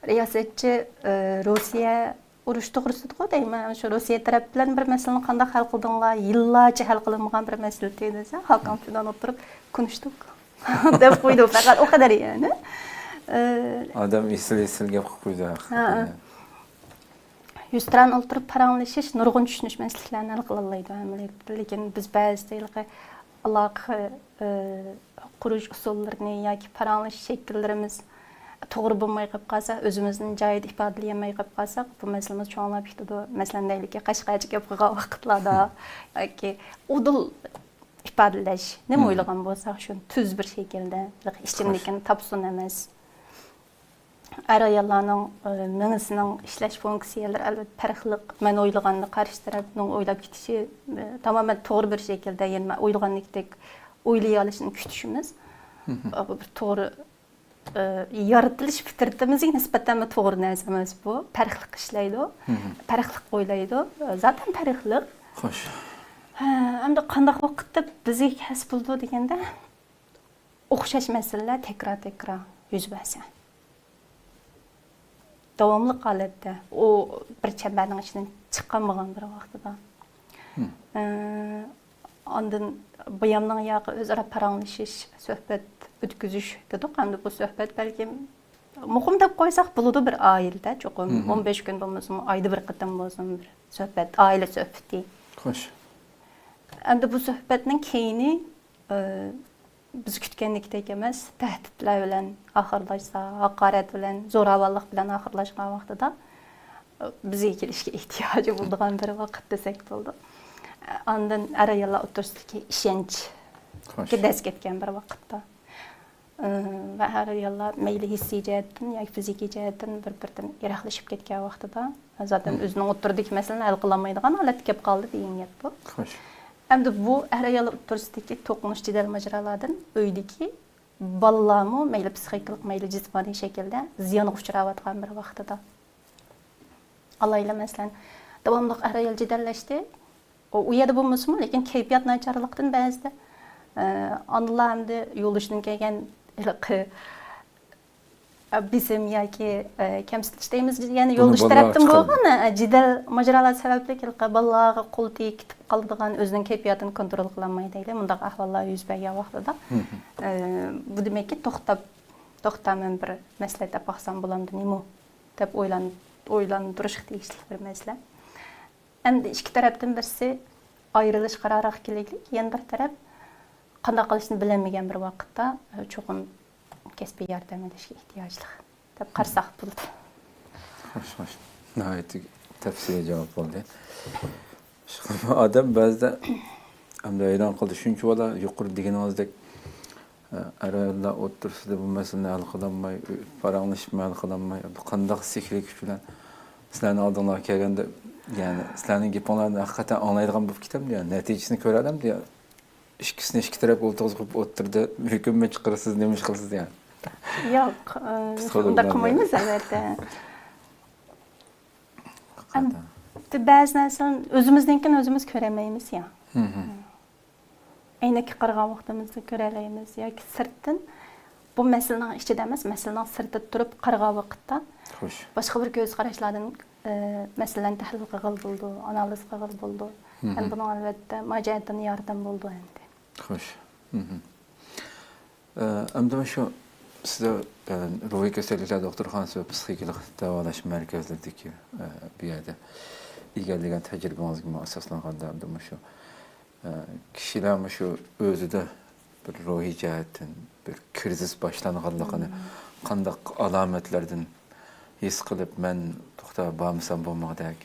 رىياسەتچى، ئە، روسىيە ئۇرۇش توغرىسىدىغۇ دەيمەن، شۇ روسىيە تەرەپ بىلەن بىر مەسىلىنى قانداق ھەل قىلدىڭلار، يىللارچە ھەل قىلىنمىغان بىر مەسىلە دېسە، خاقان فىدان ئولتۇرۇپ كونۇشتۇق دەپ قويدى، پەقەت ئۇ قەدەر يەنى. ئە، ئادەم ئېسىل-ئېسىل گەپ قىلىپ قويدى ھەقىقەتەن. يۈزتۇرا ئولتۇرۇپ پاراڭلىشىش نۇرغۇن چۈشىنىشمەسلىكلەرنى ھەل قىلالايدۇ ئەمەلىيەتتە. لېكىن بىز بەزىدە ھېلىقى ئالاقە، ئى، قۇرۇش ئۇسۇللىرىنى ياكى پاراڭلىشىش شەكىللىرىمىز توغرا بولماي قېلىپ قالسا، ئۆزىمىزنى جايىدا ئىپادىلىيەلمەي قېلىپ قالساق، بۇ مەسىلىمىز چوڭلاپ كېتىدۇ. مەسىلەن، دەيلىكى، قەشقەرچە گەپ قىلغان ۋاقىتلاردا ياكى ئۇدۇل ئىپادىلەش، نېمە ئويلىغان بولساق، شۇنى تۈز بىر شەكىلدە، ئىچىمدىكىنى تاپسۇن ئەمەس. ئەر-ئاياللارنىڭ، ئى، مېڭىسىنىڭ ئىشلەش فۇنكسىيەلىرى ئەلۋەتتە پەرقلىق. مەن ئويلىغاننى قارشى تەرەپنىڭ ئويلاپ كېتىشى، ئى، تامامەن توغرا بىر شەكىلدە، يەنى مەن ئويلىغاندىكىدەك ئويلىيالىشىنى كۈتۈشىمىز، ئى، بۇ بىر توغرا، ئى، يارىتىلىش پىترىتىمىزگە نىسبەتەنمۇ توغرا نەرسە ئەمەس بۇ. پەرقلىق ئىشلەيدۇ، پەرقلىق ئويلايدۇ. زاتەن پەرقلىق. خوش. ھە، ئەمدى قانداق ۋاقىتتا بىزگە كەس بولىدۇ دېگەندە، ئوخشاش مەسىلىلەر تەكرار-تەكرار يۈز بەرسە، داۋاملىق ھالەتتە ئۇ بىر چەمبەرنىڭ ئىچىدىن چىقالمىغان بىر ۋاقتىدا، ئى، ئاندىن بايامنىڭ ياقى ئۆزئارا پاراڭلىشىش، سۆھبەت ئۆتكۈزۈش دېدۇق. ئەمدى بۇ سۆھبەت بەلكىم مۇقىم دەپ قويساق بولىدۇ، بىر ئائىلىدە چوقۇم ئون بەش كۈن بولمىسىمۇ، ئايدا بىر قېتىم بولسۇن بىر سۆھبەت، ئائىلە سۆھبىتى. خوش. ئەمدى بۇ سۆھبەتنىڭ كەينى، ئى، بىز كۈتكەندىكىدەك ئەمەس، تەھدىتلەر بىلەن ئاخىرلاشسا، ھاقارەت بىلەن، زوراۋانلىق بىلەن ئاخىرلاشقان ۋاقتىدا، بىزگە كېلىشكە ئېھتىياجى بولىدىغان بىر ۋاقىت دېسەك بولىدۇ. ئاندىن ئەر-ئاياللار ئوتتۇرىسىدىكى ئىشەنچكە دەز كەتكەن بىر ۋاقىتتا. ۋە ئەر-ئاياللار مەيلى ھېسسىي جەھەتتىن ياكى فىزىكىي جەھەتتىن بىر-بىرىدىن يىراقلىشىپ كەتكەن ۋاقتىدا، زاتەن ئۆزىنىڭ ئوتتۇرىدىكى مەسىلىنى ھەل قىلالمايدىغان ھالەتكە كەپ قالدى دېگەن گەپ بۇ. خوش. ئەمدى بۇ ئەر-ئايال ئوتتۇرىسىدىكى توقۇنۇش، جېدەل، ماجىرالاردىن ئۆيدىكى بالىلارمۇ مەيلى پسىخىكىلىق، مەيلى جىسمانىي شەكىلدە زىيانغا ئۇچراۋاتقان بىر ۋاقتىدا، ئالايلى، مەسىلەن، داۋاملىق ئەر-ئايال جېدەللەشتى. ئۇ، ئۇ يەردە بولمىسىمۇ، لېكىن كەيپىيات ناچارلىقتىن بەزىدە، ئە، ئانىلار ئەمدى يولدىشىدىن كەلگەن ھېلىقى، ئە، بېسىم ياكى، ئە، كەمسىتىش دەيمىز، يەنى بۇنى يولدىشى بالىلار تەرەپتىن چىقىرىدۇ. بولغان، ئە، جېدەل، ماجىرالاردىن سەۋەبلىك ھېلىقى بالىلارغا قول تېگىپ كېتىپ قالىدىغان، ئۆزىنىڭ كەيپىياتىنى كونترول قىلالماي دەيلى، مۇنداق ئەھۋاللار يۈز بەرگەن ۋاقتىدا، ئە، بۇ دېمەككى، توختاپ، توختا، مەن بىر مەسلىھەت ئەپ باقسام بولامدۇ نېمۇ دەپ ئويلان-، ئويلاندۇرۇشقا تېگىشلىك بىر مەسىلە. ئەمدى ئىككى تەرەپتىن بىرسى ئايرىلىش قارارىغا كېلىگلىك، يەنە بىر تەرەپ قانداق قىلىشنى بىلەلمىگەن بىر ۋاقىتتا، ئە، چوقۇم كەسپىي ياردەم ئېلىشكە ئېھتىياجلىق دەپ قارىساق بولىدۇ. خوش، خوش. ناھايىتى تەپسىلىي جاۋاب بولدى. شۇ ئادەم بەزىدە ئەمدى ھەيران قالدى. شۇنچە بالا يۇقىرىدا دېگىنىڭىزدەك، ئەر-ئاياللار ئوتتۇرىسىدا بۇ مەسىلىنى ھەل قىلالماي، پاراڭلىشىپمۇ ھەل قىلالماي، بۇ قانداق سېھرىي كۈچ بىلەن سىلەرنىڭ ئالدىڭلارغا كەلگەندە، يەنى سىلەرنىڭ گېپىڭلارنى ھەقىقەتەن ئاڭلايدىغان بولۇپ كېتەمدۇ؟ يەنى نەتىجىسىنى كۆرەلەمدۇ؟ يا ئىككىسىنى ئىككى تەرەپ ئولتۇرغۇزۇپ ئوتتۇرىدا ھۆكۈممۇ چىقىرىسىز، نېمە ئىش قىلىسىز يەنى؟ ياق، ئە، پسىخولوگلار ئۇنداق قىلمايمىز، ئەلۋەتتە. ھەقىقەتەن. ئەمدى بەزى نەرسىلەرنى ئۆزىمىزنىڭكىنى ئۆزىمىز كۆرەلمەيمىز يا. ئەينەككە قارىغان ۋاقتىمىزدا كۆرەلەيمىز ياكى سىرتتىن، بۇ مەسىلىنىڭ ئىچىدە ئەمەس، مەسىلىنىڭ سىرتىدا تۇرۇپ قارىغان ۋاقىتتا خوش. باشقا بىر كۆز قاراشلاردىن، ئە، مەسىلىلەرنى تەھلىل قىلغىلى بولىدۇ، ئانالىز قىلغىلى بولىدۇ. ھەم بۇنىڭ، ئەلۋەتتە، ما جەھەتتىن ياردەم بولىدۇ ئەمدى. خوش. ئە، ئەمدى مۇشۇ سىز، ئە، روھىي كېسەللىكلەر دوختۇرخانىسى ۋە پسىخىكىلىق داۋالاش مەركەزلىرىدىكى، ئە، بۇ يەردە ئىگىلىگەن تەجرىبىڭىزگىمۇ ئاساسلانغاندا، ئەمدى مۇشۇ، ئە، كىشىلەر مۇشۇ ئۆزىدە بىر روھىي جەھەتتىن بىر كىرىزىس باشلانغانلىقىنى قانداق ئالامەتلەردىن ھېس قىلىپ، مەن توختا بارمىسام بولمىغۇدەك،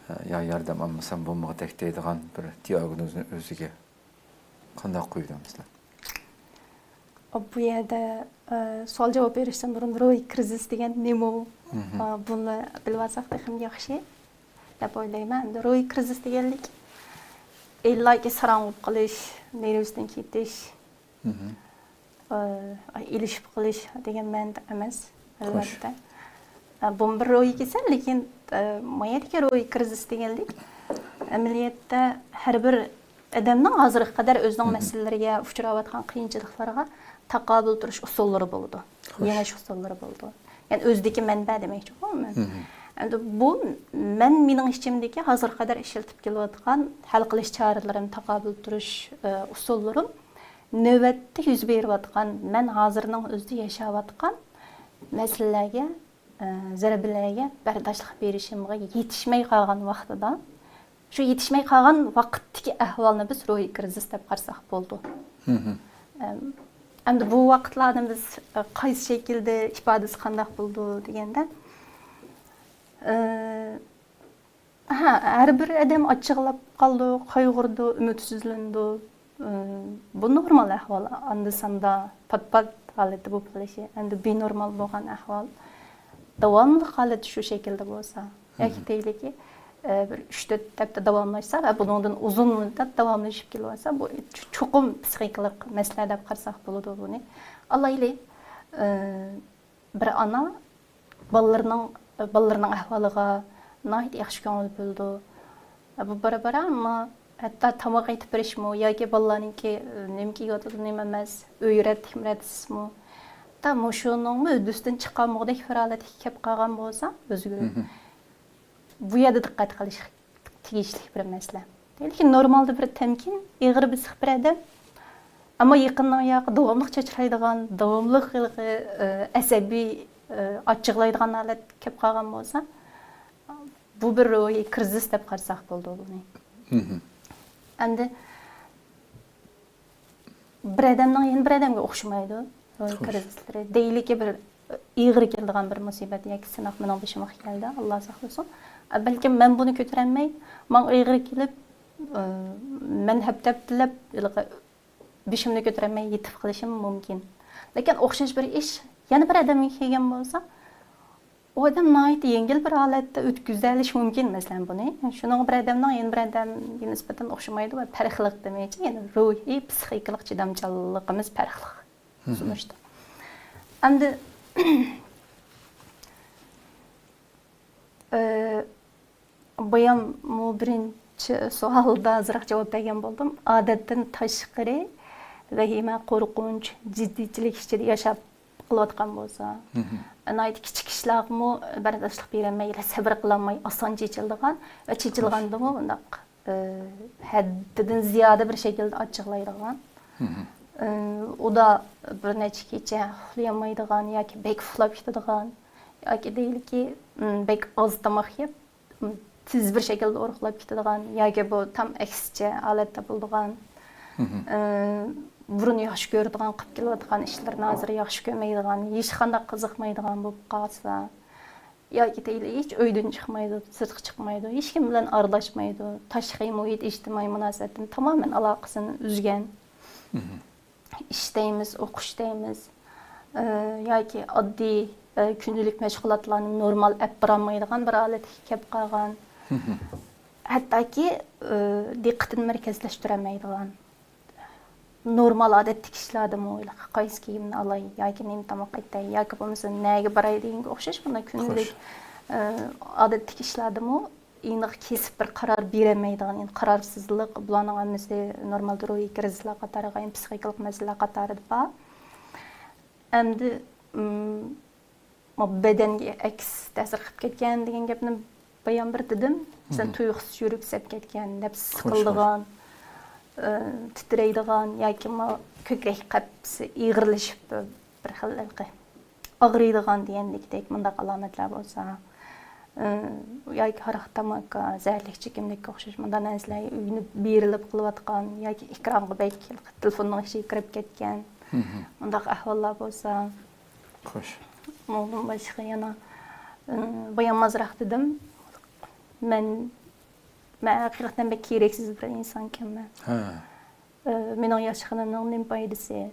ئە، يا ياردەم ئالمىسام بولمىغۇدەك دەيدىغان بىر دىئاگنوزنى ئۆزىگە قانداق قويىدۇ مەسىلەن؟ بۇ يەردە، ئە، سوئال جاۋاب بېرىشتىن بۇرۇن روھىي كىرىزىس دېگەن نېمە؟ ئە، بۇنى بىلىۋالساق تېخىمۇ ياخشى دەپ ئويلايمەن. ئەمدى روھىي كىرىزىس دېگەنلىك ئىللاكى ساراڭ بولۇپ قېلىش، نېرۋىسىدىن كېتىش، ئە، ئېلىشىپ قېلىش دېگەن مەنىدە ئەمەس، ئەلۋەتتە. ئە، بۇمۇ بىر روھىي كېسەل، لېكىن، ئە، ما يەردىكى روھىي كىرىزىس دېگەنلىك ئەمەلىيەتتە ھەر بىر ئادەمنىڭ ھازىرغا قەدەر ئۆزىنىڭ مەسىلىلىرىگە، ئۇچراۋاتقان قىيىنچىلىقلارغا تاقابىل تۇرۇش ئۇسۇللىرى بولىدۇ. يېڭىش ئۇسۇللىرى بولىدۇ. يەنى ئۆزىدىكى مەنبە دېمەكچىغۇ مەن. ئەمدى بۇ مەن مېنىڭ ئىچىمدىكى ھازىرغا قەدەر ئىشلىتىپ كېلىۋاتقان ھەل قىلىش چارىلىرىم، تاقابىل تۇرۇش، ئە، ئۇسۇللىرىم نۆۋەتتە يۈز بېرىۋاتقان، مەن ھازىرنىڭ ئۆزىدە ياشاۋاتقان مەسىلىلەرگە، ئە، زەربىلەرگە بەرداشلىق بېرىشىمغا يېتىشمەي قالغان ۋاقتىدا، شۇ يېتىشمەي قالغان ۋاقىتتىكى ئەھۋالنى بىز روھىي كىرىزىس دەپ قارىساق بولىدۇ. ئەم، ئەمدى بۇ ۋاقىتلارنى بىز، ئە، قايسى شەكىلدە ئىپادىسى قانداق بولىدۇ دېگەندە، ئە، ھە، ھەر بىر ئادەم ئاچچىقلاپ قالىدۇ، قايغۇرىدۇ، ئۈمىدسىزلىنىدۇ. ئى، بۇ نورمال ئەھۋال، ئاندا-ساندا پات-پات ھالەتتە بولۇپ قېلىشى. ئەمدى بىنورمال بولغان ئەھۋال، داۋاملىق ھالەت شۇ شەكىلدە بولسا، ياكى دەيلىكى، ئى، بىر ئۈچ-تۆت ھەپتە داۋاملاشسا ۋە بۇنىڭدىن ئۇزۇن مۇددەت داۋاملىشىپ كېلىۋاتسا، بۇ چوقۇم پسىخىكىلىق مەسىلە دەپ قارىساق بولىدۇ بۇنى. ئالايلى، ئى، بىر ئانا بالىلىرىنىڭ، بالىلىرىنىڭ ئەھۋالىغا ناھايىتى ياخشى كۆڭۈل بۆلىدۇ. بۇ بارا-بارا ئەمما ھەتتا تاماق ئېتىپ بېرىشمۇ ياكى بالىلارنىڭكى نېمە كىيىۋاتىدۇ، نېمە ئەمەس، ئۆيى رەتلىكمۇ، رەتسىزمۇ، ھەتتا مۇشۇنىڭمۇ ھۆددىسىدىن چىقالمىغۇدەك بىر ھالەتكە كەپ قالغان بولسا، ئۆزگىرىدۇ. بۇ يەردە دىققەت قىلىش تېگىشلىك بىر مەسىلە. لېكىن نورمالدا بىر تەمكىن، ئېغىر بېسىق بىر ئادەم، ئەمما يېقىننىڭ ياقى داۋاملىق چاچرايدىغان، داۋاملىق ھېلىقى، ئە، ئەسەبىي، ئە، ئاچچىقلايدىغان ھالەت كەپ قالغان بولسا، بۇ بىر روھىي كىرىزىس دەپ قارىساق بولىدۇ بۇنى. ئەمدى بىر ئادەمنىڭ يەنە بىر ئادەمگە ئوخشىمايدۇ روھىي كىرىزىسلىرى. دەيلىكى بىر ئېغىر كېلىدىغان بىر مۇسىبەت ياكى سىناق مېنىڭ بېشىمغا كەلدى، ئاللا ساقلىسۇن. بەلكىم مەن بۇنى كۆتۈرەلمەي، ماڭا ئېغىر كېلىپ، ئى، مەن ھەپتە-ھەپتىلەپ ھېلىقى بېشىمنى كۆتۈرەلمەي يېتىپ قېلىشىم مۇمكىن. لېكىن ئوخشاش بىر ئىش يەنە بىر ئادەمگە كەلگەن بولسا، ئۇ ئادەم ناھايىتى يەڭگىل بىر ھالەتتە ئۆتكۈزەلىشى مۇمكىن، مەسىلەن، بۇنى. شۇنىڭغا بىر ئادەمنىڭ يەنە بىر ئادەمگە نىسبەتەن ئوخشىمايدۇ ۋە پەرقلىق دېمەيچى، يەنى روھىي، پسىخىكىلىق چىدامچانلىقىمىز پەرقلىق. سۇنۇشتا. ئەمدى، ئى، بايام مۇ بىرىنچى سوئالدا ئازراق جاۋاب بەرگەن بولدۇم. ئادەتتىن تاشقىرى ۋەھىمە، قورقۇنچ، جىددىيچىلىك ئىچىدە ياشاپ قېلىۋاتقان بولسا، ناھايىتى كىچىك ئىشلارغىمۇ بەرداشلىق بېرەلمەي، سەۋر قىلالماي، ئاسان چېچىلىدىغان ۋە چېچىلغاندىمۇ ئۇنداق، ئى، ھەددىدىن زىيادە بىر شەكىلدە ئاچچىقلايدىغان. ئى، ئۇدا بىر نەچچە كېچە ئۇخلىيالمايدىغان ياكى بەك ئۇخلاپ كېتىدىغان ياكى دەيلىكى، ئى، بەك ئاز تاماق يەپ، تېز بىر شەكىلدە ئورۇقلاپ كېتىدىغان ياكى بۇ تام ئەكسىچە ھالەتتە بولىدىغان، ئى، بۇرۇن ياخشى كۆرىدىغان قىلىپ كېلىۋاتقان ئىشلىرىنى ھازىر ياخشى كۆرمەيدىغان، ھېچقانداق قىزىقمايدىغان بولۇپ قالسا، ياكى تېخى ھېچ ئۆيدىن چىقمايدۇ، سىرتقا چىقمايدۇ، ھېچكىم بىلەن ئارىلاشمايدۇ، تاشقى مۇھىت، ئىجتىمائىي مۇناسىۋەتتىن تامامەن ئالاقىسىنى ئۈزگەن. ئىش دەيمىز، ئوقۇش دەيمىز، ئى، ياكى ئاددىي، ئى، كۈندىلىك مەشغۇلاتلارنى نورمال ئەپ بارالمايدىغان بىر ھالەتكە كەپ قالغان. ھەتتاكى، ئى، دىققىتىنى مەركەزلەشتۈرەلمەيدىغان. نورمال ئادەتتىكى ئىشلاردىمۇ، قايسى كىيىمنى ئالاي ياكى نېمە تاماق ئېتەي ياكى بولمىسا نەگە باراي دېگەنگە ئوخشاش بۇنداق كۈندىلىك، ئى، ئادەتتىكى ئىشلاردىمۇ ئېنىق كېسىپ بىر قارار بېرەلمەيدىغان، يەنى قارارسىزلىق، بۇلارنىڭ ھەممىسى نورمالدا روھىي كىرىزىسلار قاتارىغا، يەنى پسىخىكىلىق مەسىلىلەر قاتارىدا بار. ئەمدى، ئىم، بۇ بەدەنگە ئەكس تەسىر قىلىپ كەتكەن دېگەن گەپنى بايام بىر دېدىم. مەسىلەن، تۇيۇقسىز يۈرىكى سەپ كەتكەن، نەپسى سىقىلىدىغان، ئى، تىترەيدىغان ياكى ما كۆكرەك قەپىسى ئېغىرلىشىپ بىر خىل ھېلىقى ئاغرىيدىغان دېگەندەك مۇنداق ئالامەتلەر بولسا، ئى، ياكى ھاراق، تاماكا، زەھەرلىك چېكىملىككە ئوخشاش مۇنداق نەرسىلەرگە ئۆگىنىپ بېرىلىپ قىلىۋاتقان ياكى ئېكرانغا بەك تېلېفوننىڭ ئىچىگە كىرىپ كەتكەن مۇنداق ئەھۋاللار بولسا. خوش. ئۇنىڭدىن باشقا يەنە، ئى، بايام ئازراق دېدىم. مەن، مەن ھەقىقەتەن بەك كېرەكسىز بىر ئىنسانكەنمەن. ھە. ئى، مېنىڭ ياشىغىنىمنىڭ نېمە پايدىسى؟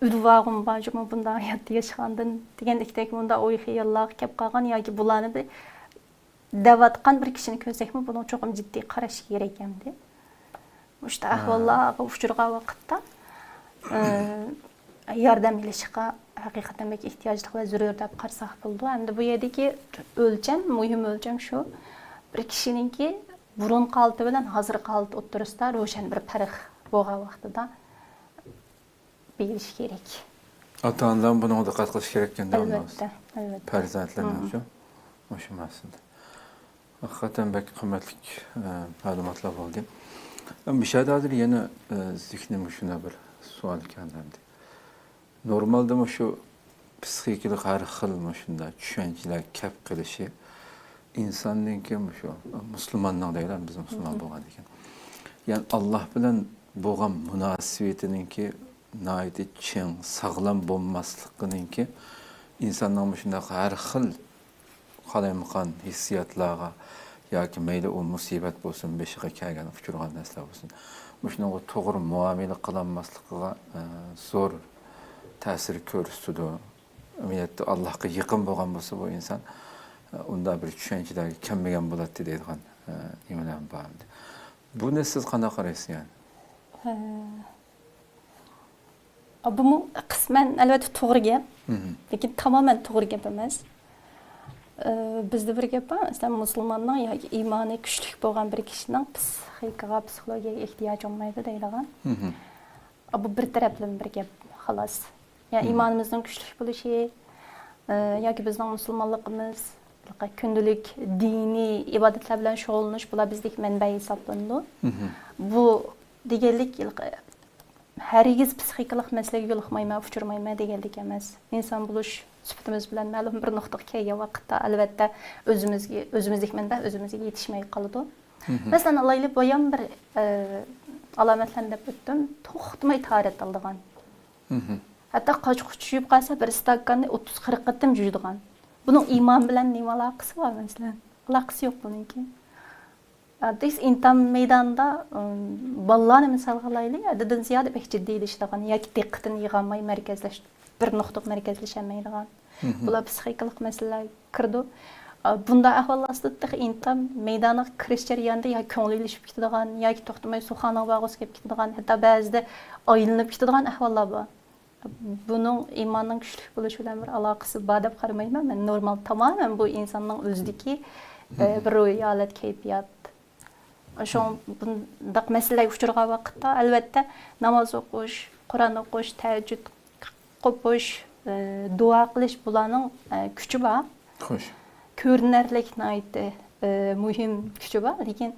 ئۈلۋاغۇم بار جۇمۇ بۇنداق ھاياتتا ياشىغاندىن دېگەندەكتەك مۇنداق ئوي خىياللارغا كەپ قالغان ياكى بۇلارنى بىر دەۋاتقان بىر كىشىنى كۆرسەكمۇ بۇنىڭ چوقۇم جىددىي قاراشى كېرەك ئەمدى. مۇشۇنداق ئەھۋاللارغا ئۇچرىغان ۋاقىتتا، ئى، ياردەم ئېلىشقا ھەقىقەتەن بەك ئېھتىياجلىق ۋە زۆرۈر دەپ قارىساق بولىدۇ. ئەمدى بۇ يەردىكى ئۆلچەم، مۇھىم ئۆلچەم شۇ، بىر كىشىنىڭكى بۇرۇنقى ھالىتى بىلەن ھازىرقى ھالىتى ئوتتۇرىسىدا روشەن بىر پەرق بولغان ۋاقتىدا بېرىش كېرەك. ئاتا-ئانىلار بۇنىڭغا دىققەت قىلىش كېرەككەن-دە، ئەلۋەتتە، ئەلۋەتتە. پەرزەنتلەرنىڭچۇ؟ مۇشۇ مەسىلىدە. ھەقىقەتەن بەك قىممەتلىك، ئە، مەلۇماتلار بولدى. ئەم، مۇشۇ يەردە ھازىر يەنە، ئە، زېھنىمگە شۇنداق بىر سوئال كەلدى ئەمدى. نورمالدا مۇشۇ پسىخىكىلىق ھەر خىل مۇشۇنداق چۈشەنچىلەر كەپ قېلىشى ئىنساننىڭكى مۇشۇ مۇسۇلماننىڭ دەيلى، بىز مۇسۇلمان بولغاندىكىن. يەنى ئاللاھ بىلەن بولغان مۇناسىۋىتىنىڭكى ناھايىتى چىڭ، ساغلام بولماسلىقىنىڭكى ئىنساننىڭ مۇشۇنداق ھەر خىل قالايمىقان ھېسسىياتلارغا ياكى مەيلى ئۇ مۇسىبەت بولسۇن، بېشىغا كەلگەن، ئۇچرىغان نەرسىلەر بولسۇن، مۇشۇنىڭغا توغرا مۇئامىلە قىلالماسلىقىغا، ئە، زور تەسىر كۆرسىتىدۇ. ئەمەلىيەتتە ئاللاھقا يېقىن بولغان بولسا بۇ ئىنسان، ئە، ئۇنداق بىر چۈشەنچىلەرگە كەلمىگەن بولاتتى دەيدىغان، ئە، نېمىلەرمۇ بار ئەمدى. بۇنى سىز قانداق قارايسىز يەنى؟ ھە. بۇمۇ قىسمەن ئەلۋەتتە توغرا گەپ، لېكىن تامامەن توغرا گەپ ئەمەس. ئى، بىزدە بىر گەپ بار، مەسىلەن، مۇسۇلماننىڭ ياكى ئىمانى كۈچلۈك بولغان بىر كىشىنىڭ پسىخىكىغا، پسىخولوگىيەگە ئېھتىياجى بولمايدۇ دەيدىغان. بۇ بىر تەرەپلىمە بىر گەپ، خالاس. يا ئىمانىمىزنىڭ كۈچلۈك بولۇشى، ئى، ياكى بىزنىڭ مۇسۇلمانلىقىمىز، كۈندىلىك دىنىي ئىبادەتلەر بىلەن شۇغۇللىنىش، بۇلار بىزدىكى مەنبە ھېسابلىنىدۇ. بۇ دېگەنلىك، ھەرگىز پسىخىكىلىق مەسىلىگە يولۇقمايمەن، ئۇچرىمايمەن دېگەنلىك ئەمەس. ئىنسان بولۇش سۈپىتىمىز بىلەن مەلۇم بىر نۇقتىغا كەلگەن ۋاقىتتا، ئەلۋەتتە، ئۆزىمىزگە، ئۆزىمىزدىكى مەنبە ئۆزىمىزگە يېتىشمەي قالىدۇ. مەسىلەن، ئالايلى، بايام بىر، ئە، ئالامەتلەرنى دەپ ئۆتتۈم. توختىماي تاھارەت ئالىدىغان. ھەتتا قاچا-قۇچا يۇيۇپ قالسا، بىر ئىستاكاننى ئوتتۇز قىرىق قېتىم جۇيىدىغان. بۇنىڭ ئىمان بىلەن نېمە ئالاقىسى بار، مەسىلەن؟ ئالاقىسى يوق بۇنىڭكى. ئاددىيسى ئىمتىھان مەيدانىدا، ئىم، بالىلارنى مىسالغا ئالايلى، ھەددىدىن زىيادە بەك جىددىيلىشىدىغان ياكى دىققىتىنى يىغالماي مەركەزلەش-، بىر نۇقتىغا مەركەزلىشەلمەيدىغان. بۇلار پسىخىكىلىق مەسىلىلەرگە كىرىدۇ. ئا، بۇنداق ئەھۋاللار ئاستىدا تېخى ئىنتام مەيدانغا كىرىش جەريانىدا يا كۆڭلى ئېلىشىپ كېتىدىغان، ياكى توختىماي سۇخانىغا بارغۇسى كېلىپ كېتىدىغان، ھەتتا بەزىدە ئايلىنىپ كېتىدىغان ئەھۋاللار بار. بۇنىڭ ئىماننىڭ كۈچلۈك بولۇشى بىلەن بىر ئالاقىسى بار دەپ قارىمايمەن. مەن نورمال، تامامەن بۇ ئىنساننىڭ ئۆزىدىكى، ئە، بىر روھىي ھالەت، كەيپىيات. شۇڭا بۇنداق مەسىلىلەرگە ئۇچرىغان ۋاقىتتا، ئەلۋەتتە، ناماز ئوقۇش، قۇرئان ئوقۇش، تەھەججۇد قوپۇش، ئە، دۇئا قىلىش، بۇلارنىڭ، ئە، كۈچى بار. خوش. كۆرۈنەرلىك ناھايىتى، ئە، مۇھىم كۈچى بار. لېكىن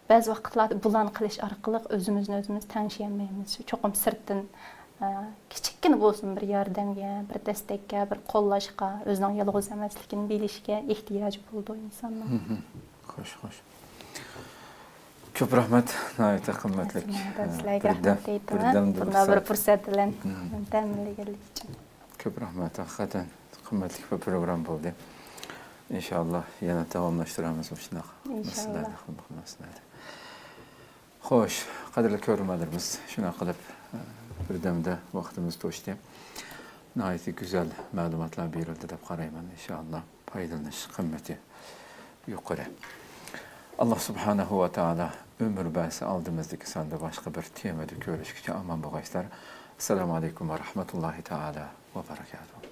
بەزى ۋاقىتلاردا بۇلارنى قىلىش ئارقىلىق ئۆزىمىزنى ئۆزىمىز تەڭشىيەلمەيمىز. چوقۇم سىرتتىن، ئە، كىچىككىنە بولسۇن بىر ياردەمگە، بىر دەستەككە، بىر قوللاشقا، ئۆزىنىڭ يالغۇز ئەمەسلىكىنى بىلىشكە ئېھتىياجى بولىدۇ ئىنساننىڭ. خوش، خوش. كۆپ رەھمەت، ناھايىتى قىممەتلىك، مەن سىلەرگە بىردەم، رەھمەت ئېيتىمەن. بىردەمدە بۇنداق بىر پۇرسەت، پۇرسەت بىلەن دەم ئېلىشىڭلار ئۈچۈن. كۆپ رەھمەت، ھەقىقەتەن قىممەتلىك بىر پروگرامما بولدى. ئىنشاللا يەنە داۋاملاشتۇرىمىز مۇشۇنداق ئىنشاللا. مەسىلىلەرنى، قىممەتلىك مەسىلىلەرنى. خوش، قەدىرلىك كۆرۈرمەنلىرىمىز، شۇنداق قىلىپ، ئە، بىردەمدە ۋاقتىمىز توشتى. ناھايىتى گۈزەل مەلۇماتلار بېرىلدى دەپ قارايمەن، ئىنشاللا. پايدىلىنىش قىممىتى يۇقىرى. ئاللا سۇبھانەھۇ ۋە تائالا ئۆمۈر بەرسە، ئالدىمىزدىكى ساندا باشقا بىر تېمىدا كۆرۈشكىچە ئامان بولغايسىلەر. ئەسسالامۇ ئەلەيكۇم ۋە رەھمەتۇللاھى تائالا ۋە بەرەكاتۇھۇ.